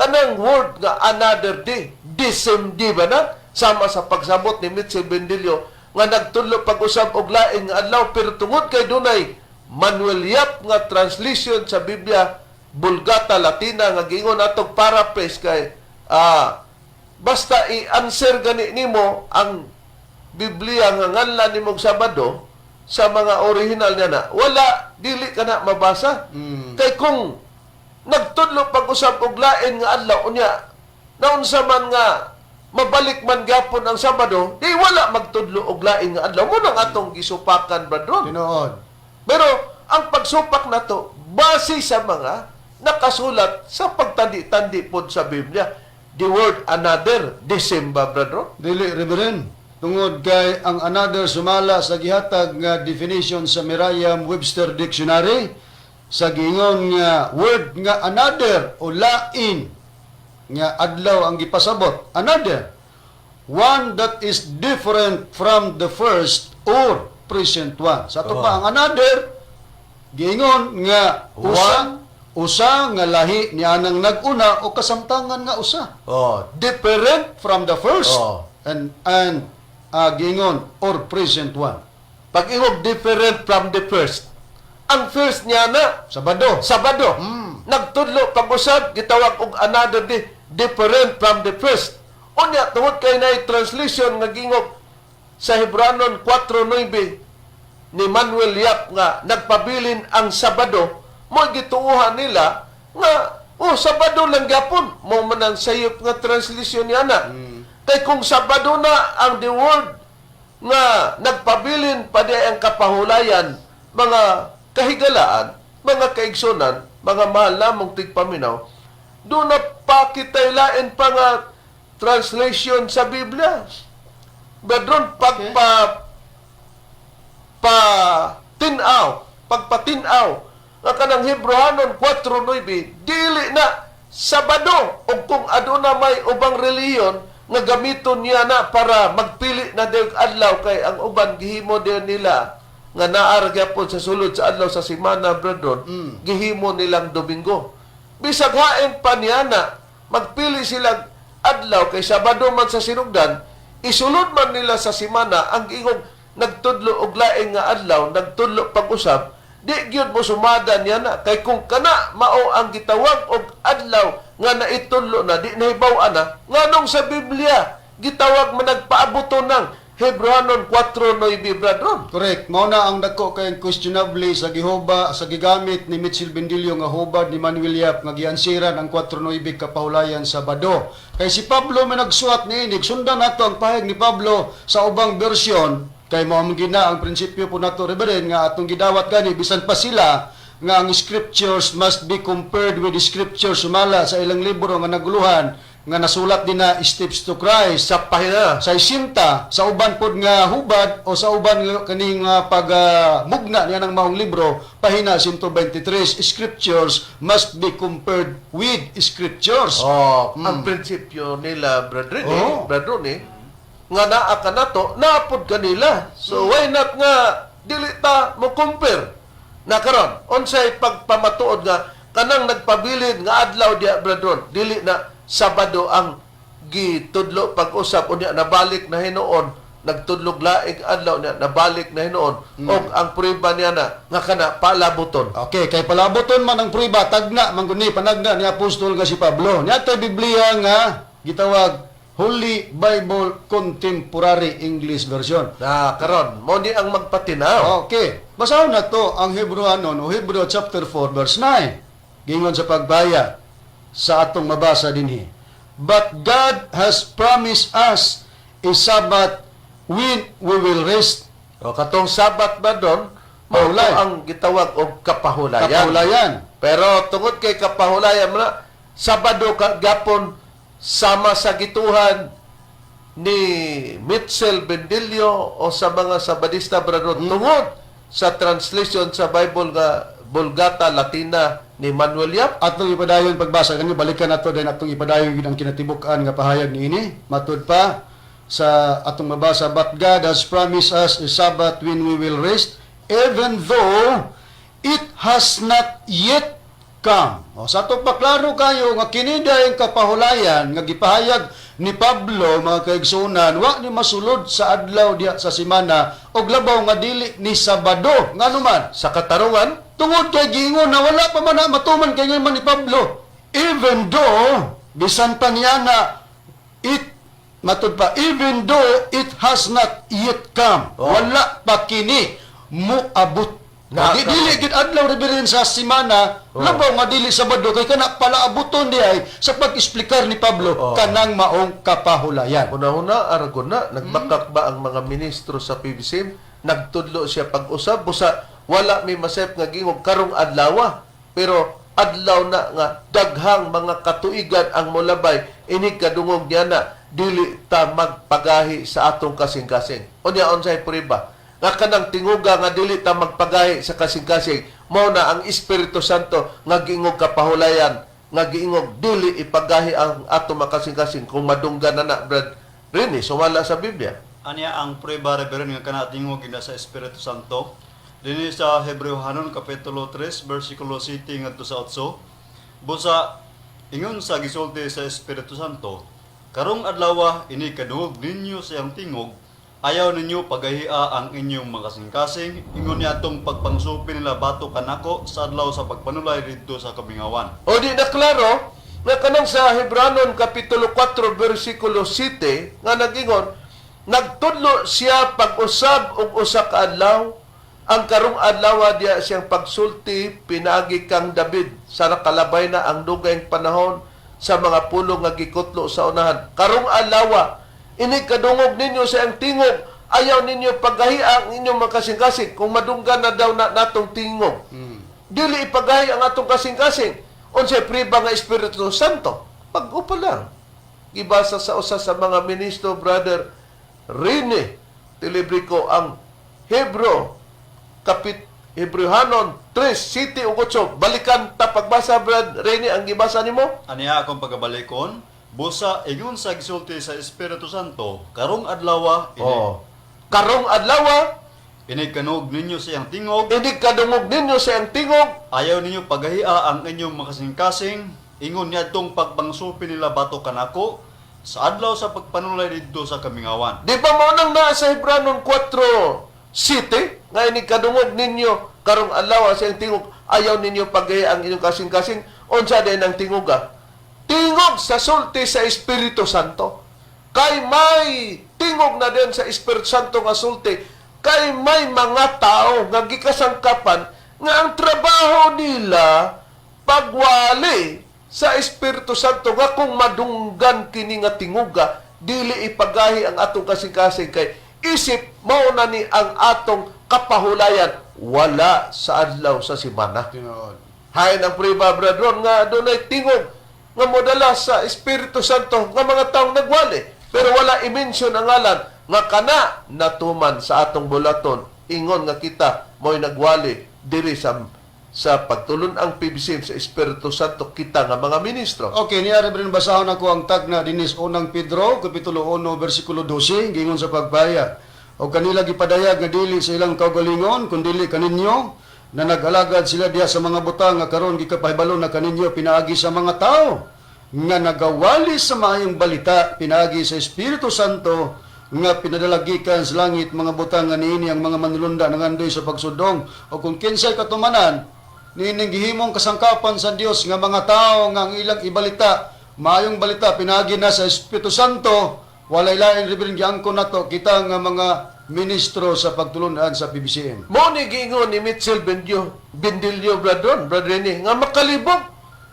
Kanang word nga "another day", the same day ba na? Sama sa pagsabot ni Mitchell Bendillo nga nagtudlo pag-usab og lain nga adlaw, pero tungod kay dunay Manuel Yap nga translation sa Biblia Vulgata Latina nga giingon atong paraphrase kay basta i-answer gani nimo ang Biblia nga nganlan nimo og Sabado sa mga original niya na wala, dili ka na mabasa. Kay kung nagtudlo pag-usab og lain nga adlaw, unya naunsa man nga mabalik man gyapon ang Sabado, di wala magtudlo og lain nga adlaw. Mao nang atong gisupakan, brethren. Tinuod. Pero ang pagsupak nato base sa mga nakasulat sa pagtandi-tandi pod sa Biblia. The word "another", December, brethren. Dili, Reverend. Tungod kay ang "another" sumala sa gihatag nga definition sa Merriam-Webster Dictionary sa giingon nga word nga "another" o lain nga adlaw ang gipasabot. "Another. One that is different from the first or present one." Sa ato pa ang "another" giingon nga usa One. Usa nga lahi ni anang nag-una o kasamtangan nga usa Oh, different from the first and giingon "or present one." Pag ingog "different from the first". Ang first niya na Sabado. Sabado. Nagtudlo pag-usab, gitawag og "another day", different from the first. Unya tungod kay na translation nga gingog sa Hebranon 4:9 ni Manuel Yap nga nagpabilin ang Sabado, mo gituohan nila nga oh, Sabado lang gyapon. Mo man ang sayop nga translation niya na. Kay kung Sabado na ang the word nga nagpabilin pa di ang kapahulayan, mga kahigalaan, mga kaigsunan, mga mahal namong tigpaminaw, doon na pa kita'y lain pa nga translation sa Biblia. Brethren, pagpa pa tinaw, pagpatinaw nga kanang Hebrohanon 4:9 dili na Sabado, ug kung aduna may ubang relihiyon nga gamiton niya na para magpili na dayog adlaw, kay ang uban gihimo din nila nga naa gyapon sa sulod sa adlaw sa simana, brethren, gihimo nilang Domingo. Bisag hain pa niya na magpili sila adlaw kay Sabado man sa sinugdan, isulod man nila sa simana ang ingong nagtudlo og laing nga adlaw, nagtudlo pag-usab, di gyud mo sumada niya na. Kay kung kana mao ang gitawag og adlaw nga naitudlo na, di nahibaw na nganong sa Biblia gitawag man nagpaabuto ng Hebreanon 4:9, brethren. Correct. Mao na ang dako kay questionable sa gihoba sa gigamit ni Mitchell Bendillo nga hubad ni Manuel Yap nga giansiran ang 4.9 kapahulayan Sabado. Kay si Pablo may nagsuwat niini. Sundan nato ang pahayag ni Pablo sa ubang bersyon kay mao man gina ang prinsipyo po nato, Reverend, nga atong gidawat gani bisan pa sila nga ang scriptures must be compared with the scriptures sumala sa ilang libro nga naguluhan nga nasulat din na Steps to Christ Sa pahina sa isinta sa uban pod nga hubad o sa uban nga kaning pag mugna niya ng maong libro, pahina 123, scriptures must be compared with scriptures. Oh, ang prinsipyo nila, brethren, eh, brethren, eh, nga naa ka nato, naapod kanila. So why not nga dili ta mo compare? Na karon, unsay pagpamatuod nga kanang nagpabilin nga adlaw diya, brethren, dili na Sabado ang gitudlo pag-usap, unya nabalik na hinuon nagtudlog laing adlaw niya, nabalik na hinuon, og ang prueba niya na nga kana palabuton? Okay, kay palaboton man ang prueba, tagna man gud ni panagna ni apostol nga si Pablo. Niya Biblia nga gitawag Holy Bible Contemporary English Version. Na karon mo ni ang magpatinaw. Okay. Basahon na to ang Hebrew o Hebrew chapter 4 verse 9. Gingon sa pagbaya sa atong mabasa dinhi. "But God has promised us a Sabbath when we will rest." O katong Sabat ba doon, mao to Pahulay. Ang gitawag og kapahulayan. Kapahulayan. Pero tungod kay kapahulayan man na, Sabado ka gapon sama sa gituhan ni Mitchell Bendillo o sa mga Sabadista, brother, tungod sa translation sa Bible nga Vulgata Latina ni Manuel Yap. Atong ipadayon pagbasa kanyo, balikan nato din atong ipadayon gid ang kinatibuk-an nga pahayag niini. Matud pa sa atong mabasa, "But God has promised us a Sabbath when we will rest, even though it has not yet come. O, sa ato pa, klaro kayo nga kini dayong kapahulayan nga gipahayag ni Pablo, mga kaigsunan, wa ni masulod sa adlaw diha sa simana og labaw nga dili ni Sabado. Ngano man? Sa katarungan. Tungod kay giingon na wala pa man na matuman kay man ni Pablo. Even though, bisan pa niya na it matud pa, even though it has not yet come. Wala pa kini muabot. Na- Dili gid adlaw, Reverend, sa simana, labaw nga dili Sabado, kay kana palaabuton di ay sa pag-eksplikar ni Pablo kanang maong kapahulayan. Una-una, aragon na, nagbakak ba ang mga ministro sa PBCM? Nagtudlo siya pag-usab, busa wala may masep nga gingog karong adlawa. Pero adlaw na nga daghang mga katuigan ang molabay, inig kadungog niya na dili ta magpagahi sa atong kasing-kasing. Unya, unsay prueba? Nga kanang tinguga nga dili ta magpagahi sa kasing-kasing, mao na ang Espiritu Santo nga giingog kapahulayan, nga giingog dili ipagahi ang ato makasing-kasing kung madunggan na na, Brad Rini, sumala sa Biblia. Anya ang prueba, Reverend, nga kana tingog gina sa Espiritu Santo? Dinhi sa Hebreohanon kapitulo 3 bersikulo 7 ngadto sa 8. Busa ingon sa gisulti sa Espiritu Santo, karong adlawa ini kadungog ninyo sa iyang tingog, ayaw ninyo pagahia ang inyong makasing-kasing, ingon niya atong pagpangsupi nila bato kanako sa adlaw sa pagpanulay didto sa kamingawan. O di na klaro nga kanang sa Hebranon kapitulo 4 bersikulo 7 nga nagingon nagtudlo siya pag-usab og usa ka adlaw, ang karong adlaw diya siyang pagsulti pinaagi kang David sa nakalabay na ang dugayng panahon sa mga pulong nga gikutlo sa unahan. Karong adlaw ini kadungog ninyo sa iyang tingog, ayaw ninyo paggahi ang inyong makasing-kasing kung madunggan na daw na natong tingog. Dili ipagahi ang atong kasing-kasing. Unsay priba nga Espiritu Santo? Pag-upa lang. Gibasa sa usa sa mga ministro, Brother Rene Tilibrico, ang Hebro kapit Hebreohanon 3, 7 ug 8. Balikan ta pagbasa, Brad Rene, ang gibasa nimo. Aniya akong pagabalikon, busa ingon sa gisulti sa Espiritu Santo, karong adlaw ini Oh. Karong adlaw ini kanog ninyo sa iyang tingog, ini kadungog ninyo sa iyang tingog, ayaw ninyo pagahia ang inyong makasing-kasing, ingon niadtong pagpangsupi nila bato kanako sa adlaw sa pagpanulay didto sa kamingawan. Di ba mao nang naa sa Hebranon 4:7 nga ini kadungog ninyo karong adlaw sa iyang tingog, ayaw ninyo pagaya ang inyong kasing-kasing? Unsa din ang tingoga? Tingog sa sulti sa Espiritu Santo. Kay may tingog na din sa Espiritu Santo nga sulti, kay may mga tao nga gikasangkapan nga ang trabaho nila pagwali sa Espiritu Santo nga kung madunggan kini nga tinguga, dili ipagahi ang atong kasing-kasing kay isip mao na ni ang atong kapahulayan wala sa adlaw sa simana. Tinuod. Hain ang priba, brethren, nga dunay tingog nga modala sa Espiritu Santo nga mga taong nagwali. Pero wala i-mention ang ngalan nga kana natuman sa atong bulaton. Ingon nga kita mo'y nagwali diri sa pagtulon ang PBCM sa Espiritu Santo, kita nga mga ministro. Okay, niya, Reverend, basahon ako ang tagna dinis unang Pedro kapitulo 1 bersikulo 12, gingon sa pagpahayag. O kanila gipadayag nga dili sa ilang kaugalingon kundili kaninyo na nag-alagad sila diha sa mga butang nga karon gikapahibalo na kaninyo pinaagi sa mga tao nga nagawali sa maayong balita pinaagi sa Espiritu Santo nga pinadala gikan sa langit, mga butang nga niini ang mga manulunda nangandoy sa pagsudong o kung kinsay katumanan niining gihimong kasangkapan sa Dios nga mga tao nga ang ilang ibalita maayong balita pinaagi na sa Espiritu Santo. Walay lain, Reverend, giangkon nato kita nga mga ministro sa pagtulunan sa PBCM. Mao ni giingon ni Mitchell Bendio, Bendilio, brethren, Brother Rene, nga makalibog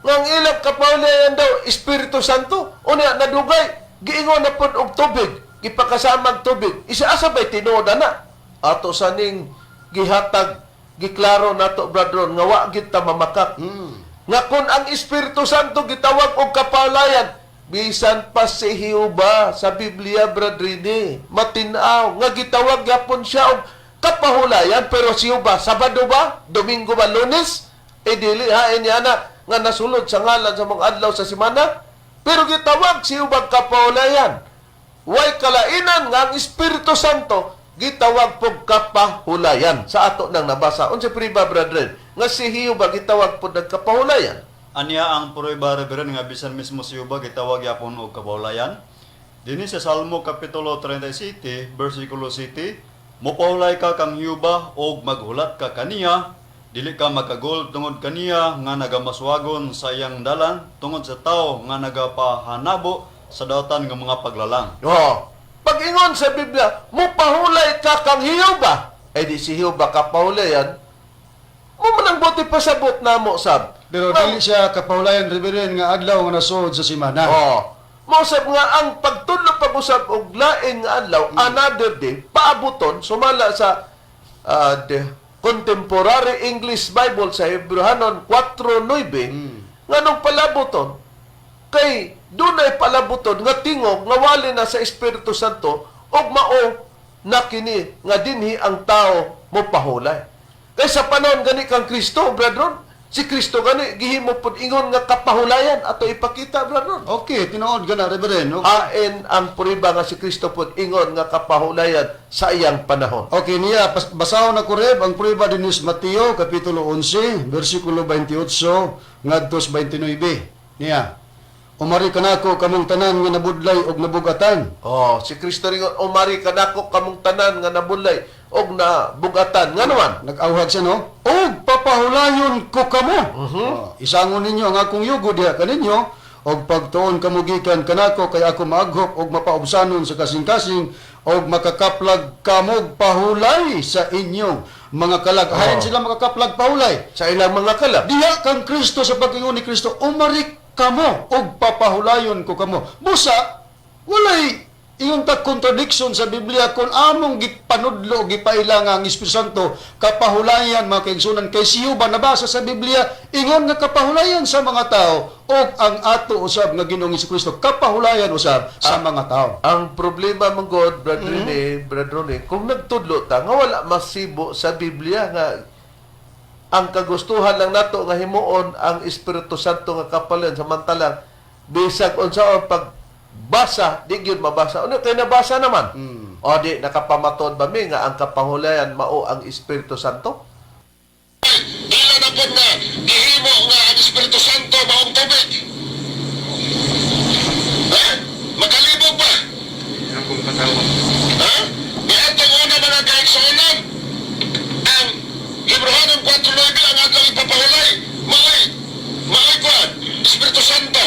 nga ang ilang kapawlayan daw Espiritu Santo. Unya nadugay giingon na pod og tubig, gipakasamag tubig. Isa asa bay tinuod ana? Ato saning gihatag, giklaro nato, brethren, nga wa gid ta mamakak. Nga kung ang Espiritu Santo gitawag og kapawlayan, bisan pa si Jehova sa Biblia, Brad Rene, matin-aw nga gitawag gyapon siya og kapahulayan, pero si Jehova, Sabado ba, Domingo ba, Lunes, eh dili hain niya na nga nasulod sa ngalan sa mga adlaw sa simana, pero gitawag si Jehova kapahulayan. Way kalainan nga ang Espiritu Santo gitawag pog kapahulayan sa ato nang nabasa. Unsa priba, brethren, nga si Jehova gitawag pod nagkapahulayan? Anya ang prueba, Reverend, nga bisan mismo si Jehova gitawag yapon og kapahulayan? Dinhi sa Salmo kapitulo 37 bersikulo 7, "Mopahulay ka kang Jehova og maghulat ka kaniya, dili ka makagol tungod kaniya nga nagamaswagon sa iyang dalan, tungod sa tawo nga nagapahanabo sa dautan nga mga paglalang." Oh, pag-ingon sa Biblia, mupahulay ka kang Jehova. Eh di si Jehova kapahulayan, mo man ang buti pasabot namo sab. Pero dili siya kapahulayan, Reverend, nga adlaw nga nasod sa simana. Oh. Mosab nga ang pagtudlo pag-usab og lain nga adlaw, another day, paabuton sumala sa the Contemporary English Bible sa Hebrehanon 4:9, nganong palabuton kay dunay palabuton nga tingog nga wali na sa Espiritu Santo ug mao na kini nga dinhi ang tao mopahulay. Kay sa panahon gani kang Kristo, brethren, si Kristo gani gihimo pud ingon nga kapahulayan, ato ipakita, brethren. Okay, tinuod gana, Reverend. Okay. Hain ang puriba nga si Kristo pud ingon nga kapahulayan sa iyang panahon? Okay niya, basahon na ko, Reb, ang prueba dinis Mateo kapitulo 11 bersikulo 28 ngadto sa 29. Niya. "Umari kanako kamong tanan nga nabudlay og nabugatan." Oh, si Kristo ringon, "Umari kanako kamong tanan nga nabudlay og nabugatan." Nga naman? Nag-awhag siya, no? "Og papahulayon ko kamo. Oh, isangon ninyo ang akong yugo diha kaninyo, og pagtuon kamo gikan kanako, kay ako maaghop og mapaubsanon sa kasing-kasing, og makakaplag kamog pahulay sa inyong mga kalag." Hain sila makakaplag pahulay? Sa ilang mga kalag. Diha kang Kristo sa pag-ingon ni Kristo, "Umarik kamo og papahulayon ko kamo." Busa, walay ingon ta contradiction sa Biblia kung among gipanudlo, gipaila nga ang Espiritu Santo kapahulayan, mga kaigsunan, kay siyo ba nabasa sa Biblia ingon nga kapahulayan sa mga tao, og ang ato usab nga Ginoong Kristo kapahulayan usab sa mga tao. Ang problema man god, Brad Rene, Brad Rene, kung nagtudlo ta nga wala masibo sa Biblia nga ang kagustuhan lang nato nga himuon ang Espiritu Santo nga kapalan, samantalang bisag unsaon pagbasa di gyud mabasa. Ano kay nabasa naman? O di nakapamatod ba mi nga ang kapahulayan mao ang Espiritu Santo? Ila na po nga gihimo nga ang Espiritu Santo maong tubig. Ha? Makalibog ba? Akong patawag. Ha? Niadtong una, mga kaigsuonan, ang Hebrehanon 4.9 ang adlaw ipapahulay, maoy kuan, Espiritu Santo.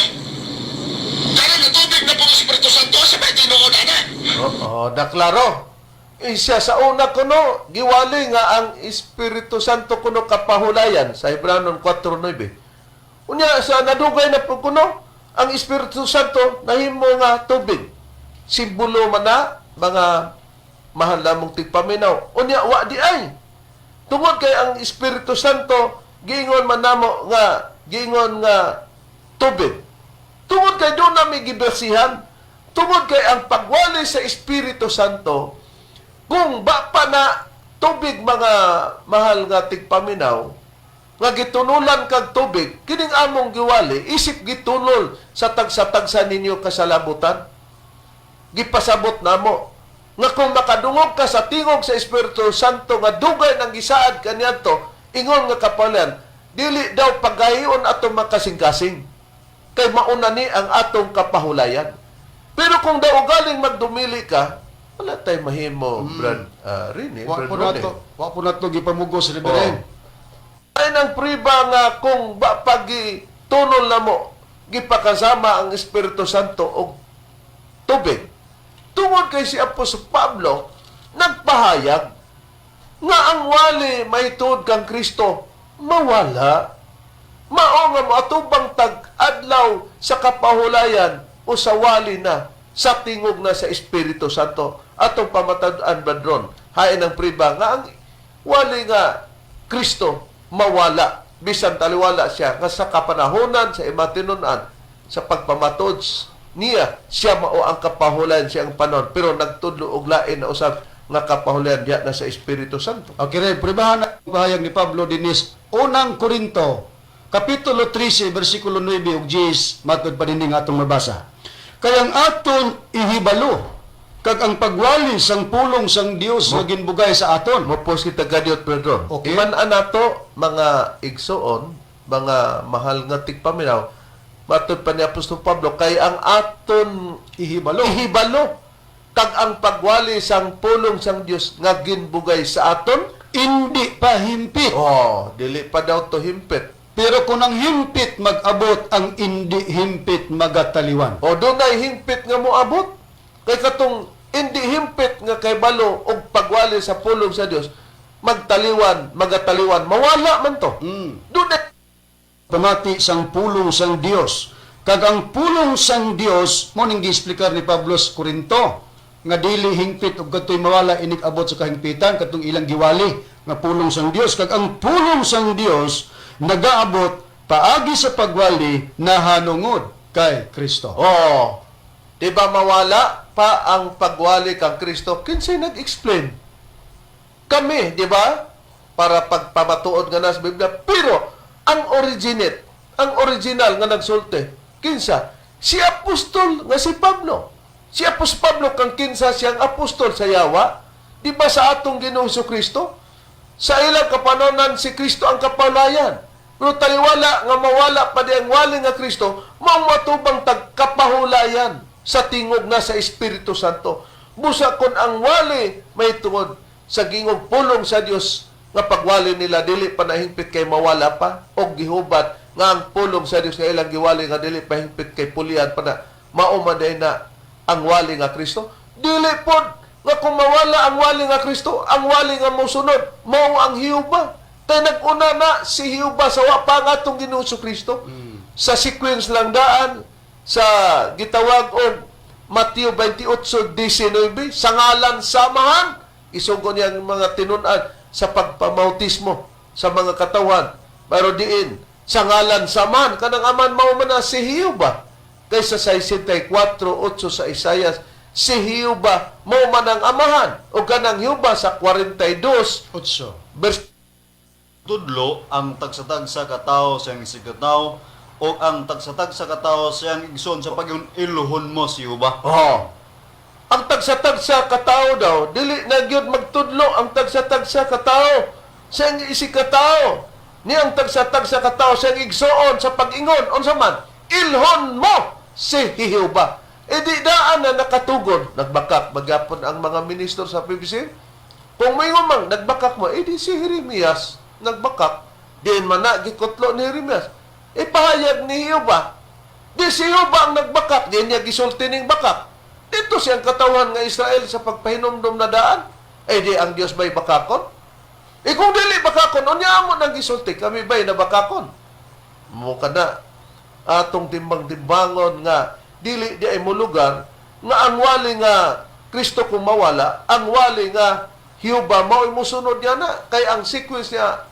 Karon na tubig na pong Espiritu Santo, sa may tinuod ana? Oo, naklaro. Isa sa una kuno, giwali nga ang Espiritu Santo kuno kapahulayan sa Hebranon 4.9. Unya sa nadugay na po kuno, ang Espiritu Santo nahimo nga tubig. Simbolo man na mga mahal namong tigpaminaw. Unya wa di ay. Tungod kay ang Espiritu Santo giingon man namo nga giingon nga tubig. Tungod kay doon nami gibersihan, tungod kay ang pagwali sa Espiritu Santo, kung ba pa na tubig, mga mahal nga tigpaminaw, nga gitunulan kag tubig, kining among giwali, isip gitunol sa tagsa-tagsa ninyo kasalabutan. Gipasabot namo nga kung makadungog ka sa tingog sa Espiritu Santo nga dugay nang gisaad kaniadto, ingon nga kapalan, dili daw pagahion atong makasing-kasing. Kay mauna ni ang atong kapahulayan. Pero kung daw galing magdumili ka, wala tay mahimo, Brad Rini, Wa Brad po Rene. nato, wa po nato gipamugos, Reverend. Ay nang priba nga kung ba pagi tunol na mo, gipakasama ang Espiritu Santo og tubig. Tungod kay si Apostol Pablo nagpahayag nga ang wali mahitungod kang Kristo mawala. Mao nga moatubang tag adlaw sa kapahulayan o sa wali na sa tingog na sa Espiritu Santo. Atong pamatad-an, Badron, hain ang priba nga ang wali nga Kristo mawala bisan taliwala siya nga sa kapanahonan sa imatinon-an sa pagpamatod niya siya mao ang kapahulayan siyang panon, pero nagtudlo og lain na usab nga kapahulayan diya na sa Espiritu Santo. Okay, Rev, pruebahan na ang pahayag ni Pablo dinis Unang Korinto, Kapitulo 13, versikulo 9 ug 10, matod pa dinhi nga atong mabasa. "Kay ang aton ihibalo, Kag ang pagwali sang pulong sang Dios nga ginbugay sa aton. Mopos kita gadiot, Pedro. Okay. Iman nato, mga igsoon, mga mahal nga tigpaminaw, matod pa ni Apostol Pablo, kay ang aton Ihibalo. Ihibalo kag ang pagwali sang pulong sang Dios nga ginbugay sa aton, Hindi pa himpit. Oh, dili pa daw to himpit. Pero kung ang himpit mag-abot, ang hindi himpit magataliwan. O dunay himpit nga moabot. Kay katong hindi himpit nga kay balo og pagwali sa pulong sa Dios, magtaliwan, magataliwan, mawala man to. Dunay Pamati sang pulong sang Dios. Kag ang pulong sang Dios mo ning giexplikar ni Pablo sa Corinto nga dili hingpit ug kadtoy mawala inig abot sa kahingpitan kadtong ilang giwali nga pulong sang Dios. Kag ang pulong sang Dios nagaabot paagi sa pagwali nahanungod kay Kristo. Oh, di ba mawala pa ang pagwali kang Kristo? Kinsay nag-explain? Kami, di ba? Para pagpamatuod nga na sa Biblia. Pero, ang originate, ang original nga nagsulti, kinsa? Si apostol nga si Pablo. Si Apostol Pablo kang kinsa siyang apostol sa yawa, di ba sa atong Ginoong Kristo? Sa ilang kapanonan si Kristo ang kapalayan. Pero taliwala nga mawala pa di ang wali nga Kristo, mao matubang tagkapahulayan sa tingog na sa Espiritu Santo. Busa kon ang wali may tungod sa gingog pulong sa Dios nga pagwali nila dili pa nahingpit kay mawala pa og gihubat nga ang pulong sa Dios nga ilang giwali nga dili pa hingpit kay pulian pa na mao man day na ang wali nga Kristo. Dili pod nga kung mawala ang wali nga Kristo, ang wali nga mosunod mao ang Hiuba. Kay nag-una na si Hiuba sa wa pa nga atong Ginoong Kristo. Sa sequence lang daan sa gitawag og Mateo 28:19, sa ngalan samahan isugo niya ang mga tinun-an sa pagpamautismo sa mga katawan. Pero diin sa ngalan samahan kanang aman mao man na si Hiuba. Kaysa sa 64:8 sa Isayas, si Hiuba mao man ang amahan, o kanang Hiuba sa 42 Otso. Verse Tudlo ang tagsa-tagsa ka tawo sa iyang isigkatawo o ang tagsa-tagsa ka tawo sa iyang igsoon sa pag iluhon mo si Jehova. Oh. Ang tagsa-tagsa katao daw, dili na gyud magtudlo ang tagsa-tagsa katao sa iyang isigkatawo. Ni ang tagsa-tagsa katao sa iyang igsoon sa pag-ingon, unsa man, ilhon mo si Jehova. E di daan na nakatugon, nagbakak magyapon ang mga ministro sa PBC. Kung may mang nagbakak mo, eh di si Jeremias nagbakak. Diin man na gikutlo ni Jeremias. Ipahayag ni Jehova. Di si Jehova ang nagbakak, di niya gisulti ning bakak. Dito siyang katawan nga Israel sa pagpahinumdum na daan. Eh di ang Dios ba'y bakakon? Eh kung dili bakakon, unya mo nang gisulti, kami ba'y nabakakon? Mo na atong timbang-timbangon nga dili di ay mulugar nga ang wali nga Kristo kung mawala, ang wali nga Hiuba mao'y musunod niya na kay ang sequence niya,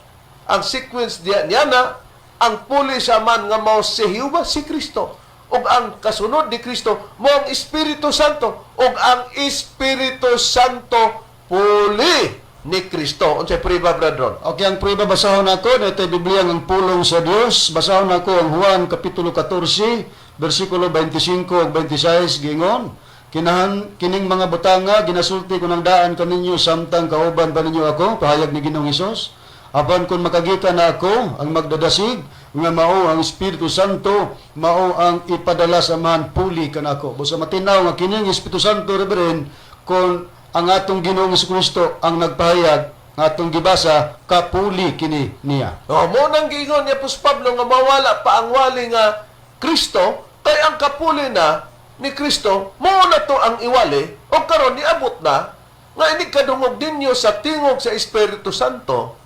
ang sequence niya na ang puli sa man nga mao si Hiuba si Kristo, ug ang kasunod ni Kristo mao ang Espiritu Santo, ug ang Espiritu Santo puli ni Kristo. Unsay priba, brethren? Okay, ang prueba basahon nako na ito'y Biblia ang pulong sa Dios. Basahon nako ang Juan kapitulo 14, versikulo 25 ug 26 gingon. Kinahan kining mga butanga ginasulti ko ng daan kaninyo samtang kauban pa ninyo ako, pahayag ni Ginoong Hesus. Apan kung makagikan na ako ang magdadasig nga mao ang Espiritu Santo, mao ang ipadala sa Amahan puli kanako. Busa matinaw nga kining Espiritu Santo, Reverend, kung ang atong Ginoong Kristo ang nagpahayag nga atong gibasa kapuli kini niya. Oh, mo nang giingon ni Apostol Pablo nga mawala pa ang wali nga Kristo kay ang kapuli na ni Kristo mao na to ang iwali, o karon niabot na nga inig kadungog ninyo sa tingog sa Espiritu Santo,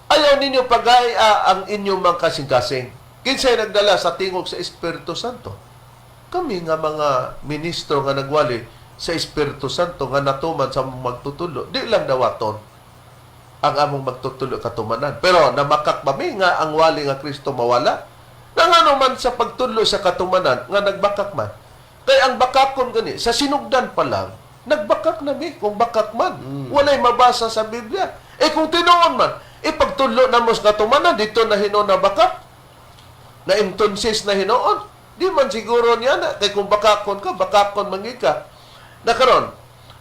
ayaw ninyo pagaya ang inyong mga kasing-kasing. Kinsay nagdala sa tingog sa Espiritu Santo? Kami nga mga ministro nga nagwali sa Espiritu Santo nga natuman sa among magtutulo. Di lang dawaton ang among magtutulo katumanan. Pero namakak ba mi nga ang wali nga Kristo mawala? Na ngano man sa pagtulo sa katumanan nga nagbakak man? Kay ang bakakon gani sa sinugdan pa lang, nagbakak na mi kung bakak man. Walay mabasa sa Biblia. Eh kung tinuon man, ipagtulo na mo sa katumanan dito na hinuon na bakak. Na entonces na hinuon. Di man siguro niya na kay kung bakakon ka, bakakon man gyud ka. Na karon,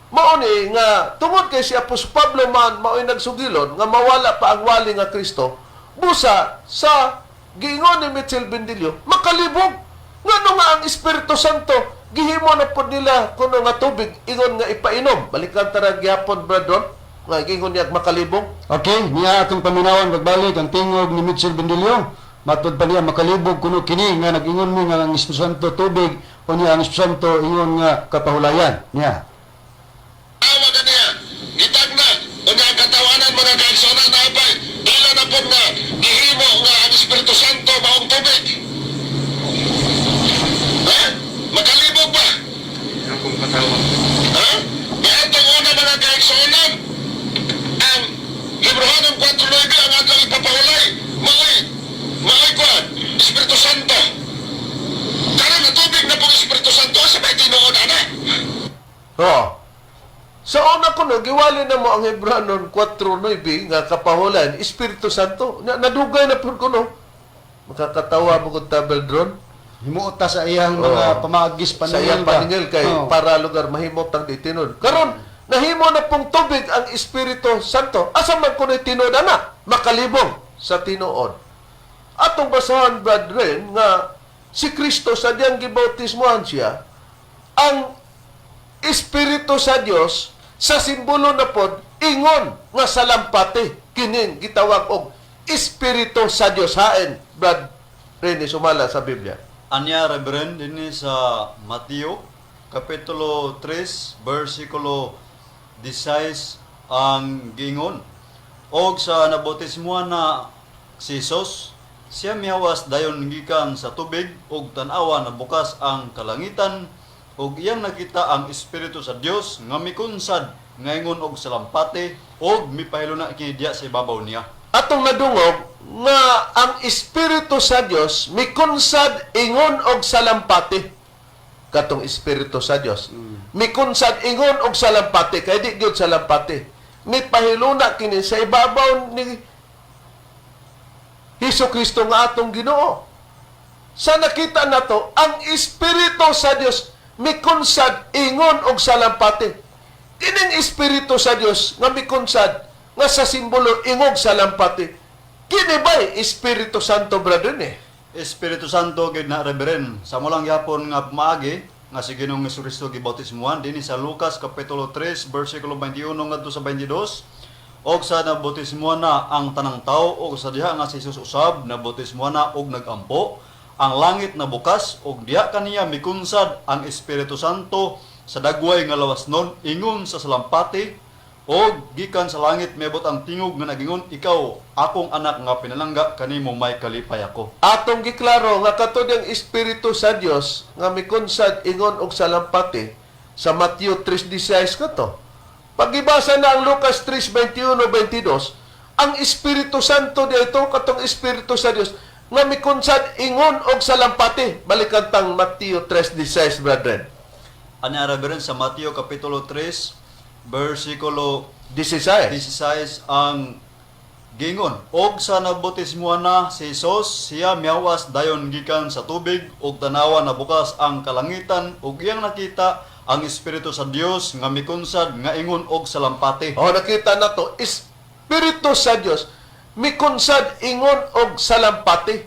mao ni nga tungod kay si Apostol Pablo man mao'y nagsugilon nga mawala pa ang wali nga Kristo, busa sa giingon ni Mitchell Bendillo, makalibog. Ngano nga ang Espiritu Santo gihimo na pod nila kuno nga tubig ingon nga ipainom. Balikan tara gyapon, Brad Ron, nga giingon niya makalibog. Okay, niya atong paminawan pagbalik ang tingog ni Mitchell Bendillo. Matud pa niya makalibog kuno kini nga nag-ingon mo nga ang Espiritu Santo tubig o niya ang Espiritu Santo ingon nga kapahulayan niya. Awa kaniya, gitagna, unya ang katawanan, mga kaigsuonan, na apay, dila na po nga, gihimo nga ang Espiritu Santo maong tubig. Ha? Makalibog ba? Akong katawa. Ha? Niadtong una, mga kaigsuonan, ang Hebrohanon 4.9 ang adlaw ipapahulay, maoy kuan, Espiritu Santo. Karon na tubig na pong Espiritu Santo, asa ba tinuod ana? Oh. Sa una kuno giwali na mo ang Hebranon 4:9 nga kapahulan Espiritu Santo. Na, nadugay na pud kuno. Makakatawa mo kung tabel drone. Himuot ta sa iyang mga Oo. pamaagis Sa paningil iyang ba? paningil kay Oo. para lugar mahimot ang di tinuod. Karon nahimo na pong tubig ang Espiritu Santo. Asa man kuno'y tinuod ana? Makalibong sa tinuod. Atong basahan, brethren, nga si Kristo sa diyang gibautismohan siya, ang Espiritu sa Dios sa simbolo na pod ingon nga salampati kining gitawag og Espiritu sa Dios. Hain, Brad Rene Sumala, sa Biblia? Anya, Reverend, dinhi sa Mateo kapitulo 3 bersikulo 16 ang giingon. Og sa nabautismuhan na si Jesus, siya mihawas dayon gikan sa tubig og tan-awa na bukas ang kalangitan og iyang nakita ang Espiritu sa Dios nga mikunsad nga ingon og salampati og mipahiluna kini diya sa ibabaw niya. Atong nadungog nga ang Espiritu sa Dios mikunsad ingon og salampati. Katong Espiritu sa Dios mikunsad ingon og salampati, kay di gyud salampati, mipahiluna kini sa ibabaw ni Hesus Kristo nga atong Ginoo. Sa nakita nato ang Espiritu sa Dios mikunsad ingon og salampati, kining Espiritu sa Dios nga mikunsad nga sa simbolo ingog salampati, kini ba'y Espiritu Santo, brother ni? Espiritu Santo gid na, Reverend. Sa mo lang gyapon nga maagi nga si Ginoong Hesukristo gibautismuhan dinhi sa Lucas kapitulo 3 bersikulo 21 ngadto sa 22. Og sa nabautismuhan na ang tanang tawo og sa diha nga si Jesus usab nabautismuhan na og nagampo, ang langit nabukas og diha kaniya mikunsad ang Espiritu Santo sa dagway nga lawas nun ingon sa salampati og gikan sa langit miabot ang tingog nga nagingon, "Ikaw akong anak nga pinalangga, kanimo may kalipay ako." Atong giklaro nga katod ang Espiritu sa Dios nga mikunsad ingon og salampati sa Matthew 3:16 kato. Pagibasa na ang Lucas 3:21-22, ang Espiritu Santo dito katong Espiritu sa Dios nga mikunsad ingon og salampati. Balikan tang Matthew 3:16, brethren. Ani, Reverend, sa Mateo kapitulo 3 versikulo 16. 16 ang gingon. Og sa nabautismuhan na si Jesus, siya mihawas dayon gikan sa tubig og tanawa na bukas ang kalangitan og iyang nakita ang Espiritu sa Dios nga mikunsad nga ingon og salampati. Oh, nakita na to, Espiritu sa Dios mikunsad ingon og salampati.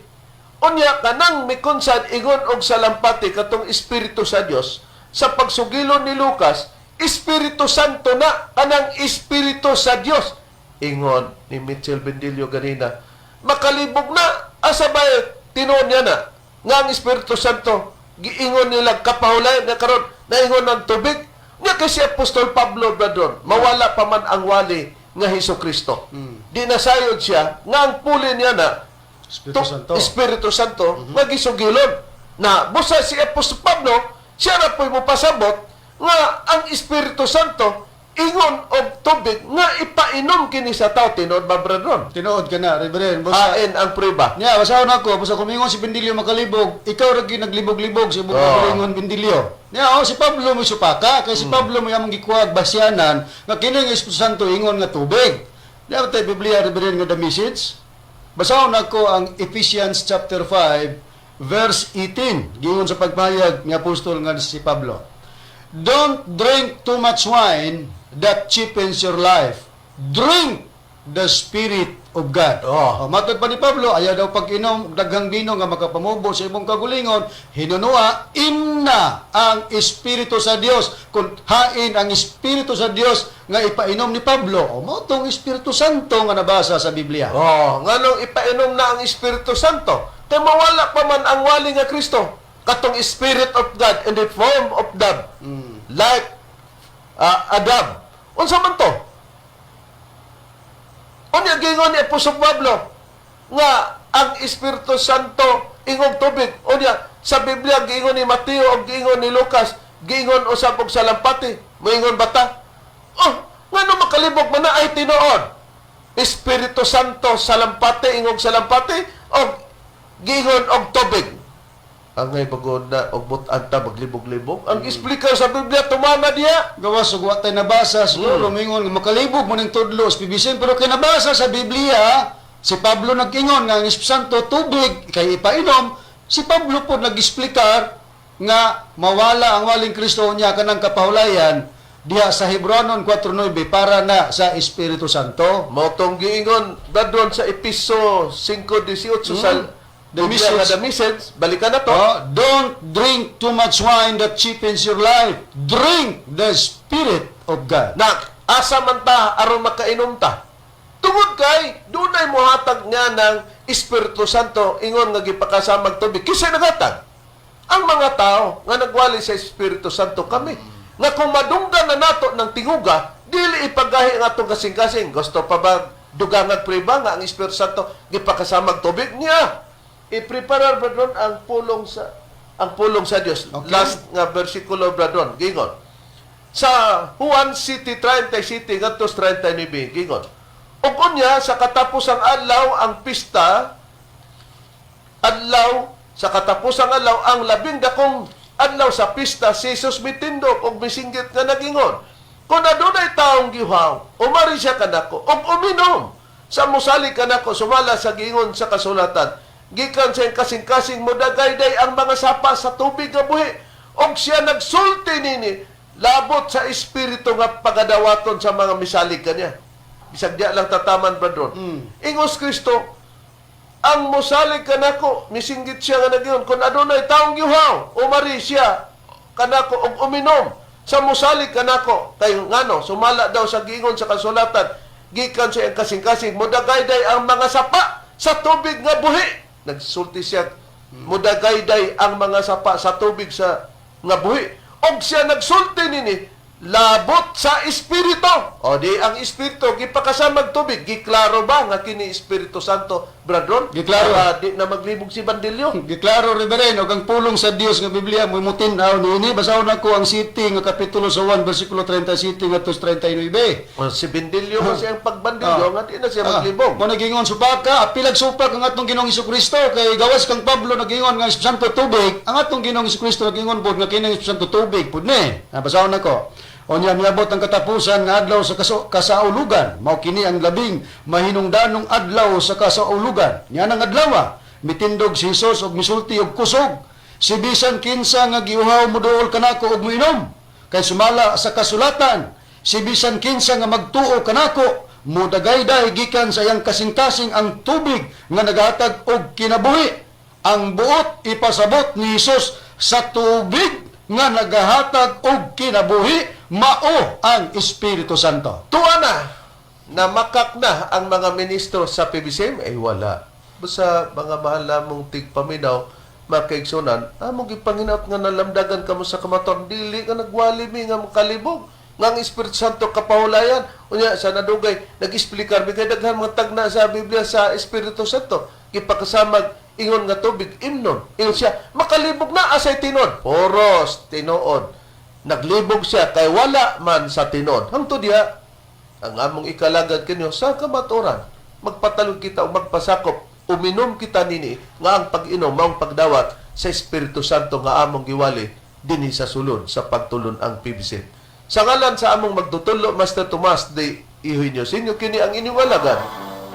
Unya kanang mikunsad ingon og salampati katong Espiritu sa Dios sa pagsugilon ni Lucas, Espiritu Santo na kanang Espiritu sa Dios. Ingon ni Mitchell Bendillo ganina, makalibog na. Asa ba tinuod niya na nga ang Espiritu Santo giingon nila kapahulay na karon naingon ng tubig niya? Kasi si Apostol Pablo, brethren, mawala pa man ang wali nga Hesus Kristo. Di nasayod siya nga ang puli niya na Espiritu Santo. Espiritu Santo nga gisugilon. Na busa si Apostol Pablo, siya ra po'y mopasabot nga ang Espiritu Santo ingon og tubig nga ipainom kini sa tao. Tinuod ba, brethren? Tinuod ka na, Reverend. Basta, Hain ang prueba? niya, basahon ako, basta kumingon si Bendilio makalibog, ikaw ra gyud naglibog-libog sa imong kaugalingon, Bendilio. Niya, oh, si Pablo mo supaka, kay si Pablo mo among gikuha basyanan nga kini nga Espiritu Santo ingon nga tubig. Niya ba tayo Biblia, Reverend, nga the message? Basahon ako ang Ephesians chapter 5 verse 18, giingon sa pagpahayag ni apostol nga si Pablo. Don't drink too much wine that cheapens your life. Drink the Spirit of God. Oh. Oh, matod pa ni Pablo, ayaw daw pag-inom daghang bino nga makapamubo sa imong kagulingon, hinunua imna ang Espiritu sa Dios. Kung hain ang Espiritu sa Dios nga ipainom ni Pablo, o mao tong Espiritu Santo nga nabasa sa Biblia. Oh, nganong ipainom na ang Espiritu Santo? Kay mawala pa man ang wali nga Kristo. Katong Spirit of God in the form of dove. Like a dove. Unsa man to? Unya giingon ni Apostol Pablo nga ang Espiritu Santo ingog tubig. Unya sa Biblia giingon ni Mateo ug giingon ni Lucas, giingon usab og salampati. Moingon ba ta? Oh, ngano makalibog man na ay tinuod. Espiritu Santo salampati ingog salampati og giingon og tubig. Angay bagod na og but-an ta maglibog-libog. Ang explicar sa Biblia tumana diha. Gawas ug wa tay nabasa siguro mingon nga makalibog mo ning tudlo sa PBCM, pero kay nabasa sa Biblia si Pablo nag-ingon nga ang Espiritu Santo tubig kay ipainom. Si Pablo po nag-explicar nga mawala ang waling Kristo niya kanang kapahulayan diha sa Hebreonon 4:9 para na sa Espiritu Santo. Mao tong giingon dadon sa Episo 5:18 sa The Biblia nga message. The Message, balikan na to. Oh, don't drink too much wine that cheapens your life. Drink the Spirit of God. Na asa man ta aron makainom ta? Tungod kay dunay mohatag nga ng Espiritu Santo ingon nga gipakasamag tubig. Kinsa naghatag? Ang mga tao nga nagwali sa Espiritu Santo kami. Nga kung madunggan na nato ng tinguga, dili ipagahi ang atong kasing-kasing. Gusto pa ba dugangag priba nga ang Espiritu Santo gipakasamag tubig niya? I-preparar ba doon ang pulong sa Dios? Okay. Last nga bersikulo bradon, gingon. Sa Juan City 30 City ngadto 39 gingon. Ug unya sa katapusang adlaw ang pista, adlaw sa katapusang adlaw ang labing dakong adlaw sa pista, si Jesus mitindog og misinggit nga nagingon, "Kung adunay taong gihaw, umari siya kanako ug uminom. Sa musali kanako sumala sa giingon sa kasulatan, gikan sa iyang kasing-kasing mudagayday ang mga sapa sa tubig nga buhi." Og siya nagsulti nini labot sa espiritu nga pagadawaton sa mga misalig kaniya. Bisag diya lang tataman, brethren. Ingos Kristo, ang mosalig kanako, misinggit siya nga nagyon, "Kung adunay taong gihaw, umari siya kanako og uminom. Sa mosalig kanako," kay ngano, sumala daw sa giingon sa kasulatan, gikan sa iyang kasing-kasing, mudagayday ang mga sapa sa tubig nga buhi. Nagsulti siya, mudagayday ang mga sapa sa tubig sa nga buhi. Og siya nagsulti nini, labot sa espiritu. O di ang espiritu gipakasamag tubig, giklaro ba nga kini Espiritu Santo, brethren? Giklaro. Para di na maglibog si Bandilyo. Giklaro, Reverend, og ang pulong sa Dios nga Biblia mutin-aw niini. Basahon nako ang city nga kapitulo sa 1 bersikulo 37 ngadto sa 39. O, si Bindilyo kasi ang pagbandilyo nga di na siya maglibog. Mo nagingon supaka, apilag supak ang atong Ginoong Kristo kay gawas kang Pablo nagingon nga Espiritu Santo tubig, ang atong Ginoong Kristo nagingon pod nga kini ang Espiritu Santo tubig pud ni. Ah, basahon nako. Unya miabot ang katapusan nga adlaw sa kasaulugan. Mao kini ang labing mahinungdanong adlaw sa kasaulugan. Nya nang adlaw, mitindog si Hesus og misulti og kusog. Si bisan kinsa nga giuhaw moduol kanako og moinom. Kay sumala sa kasulatan, si bisan kinsa nga magtuo kanako, mudagayday gikan sa iyang kasing-kasing ang tubig nga nagahatag og kinabuhi. Ang buot ipasabot ni Hesus sa tubig nga nagahatag og kinabuhi mao ang Espiritu Santo. Tuwa na na makak na ang mga ministro sa PBCM ay wala. Basta mga mahal namong tigpaminaw, makaigsunan, among gipanginaot nga nalamdagan kamo sa kamaton, dili nga nagwali mi nga makalibog nga ang Espiritu Santo kapahulayan. Unya sa nadugay nag-explicar mi kay daghan mga tagna sa Biblia sa Espiritu Santo gipakasamag ingon nga tubig imnon. Ingon siya makalibog na asay tinuod. Poros tinuod. Naglibog siya kay wala man sa tinuod. Hangtod diha ang among ikalagad kanyo sa kamatuoran, magpatalong kita o magpasakop, uminom kita nini nga ang pag-inom maong pagdawat sa Espiritu Santo nga among giwali dinhi sa sulod sa pagtulon ang PBC. Sa ngalan sa among magtutulo, Master Tomas de Eugenio Sinyo, kini ang inyong alagad,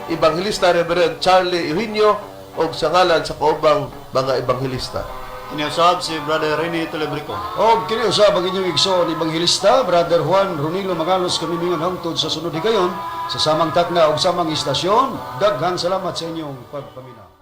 Evangelista Reverend Charlie Eugenio, og sa ngalan sa kaubang mga ebanghelista. Kini usab si Brother Rene Telebrico. Og kini usab ang inyong igsoon ebanghelista, Brother Juan Ronilo Mangalos, kami mingon hangtod sa sunod higayon sa samang takna ug samang istasyon. Daghang salamat sa inyong pagpaminaw.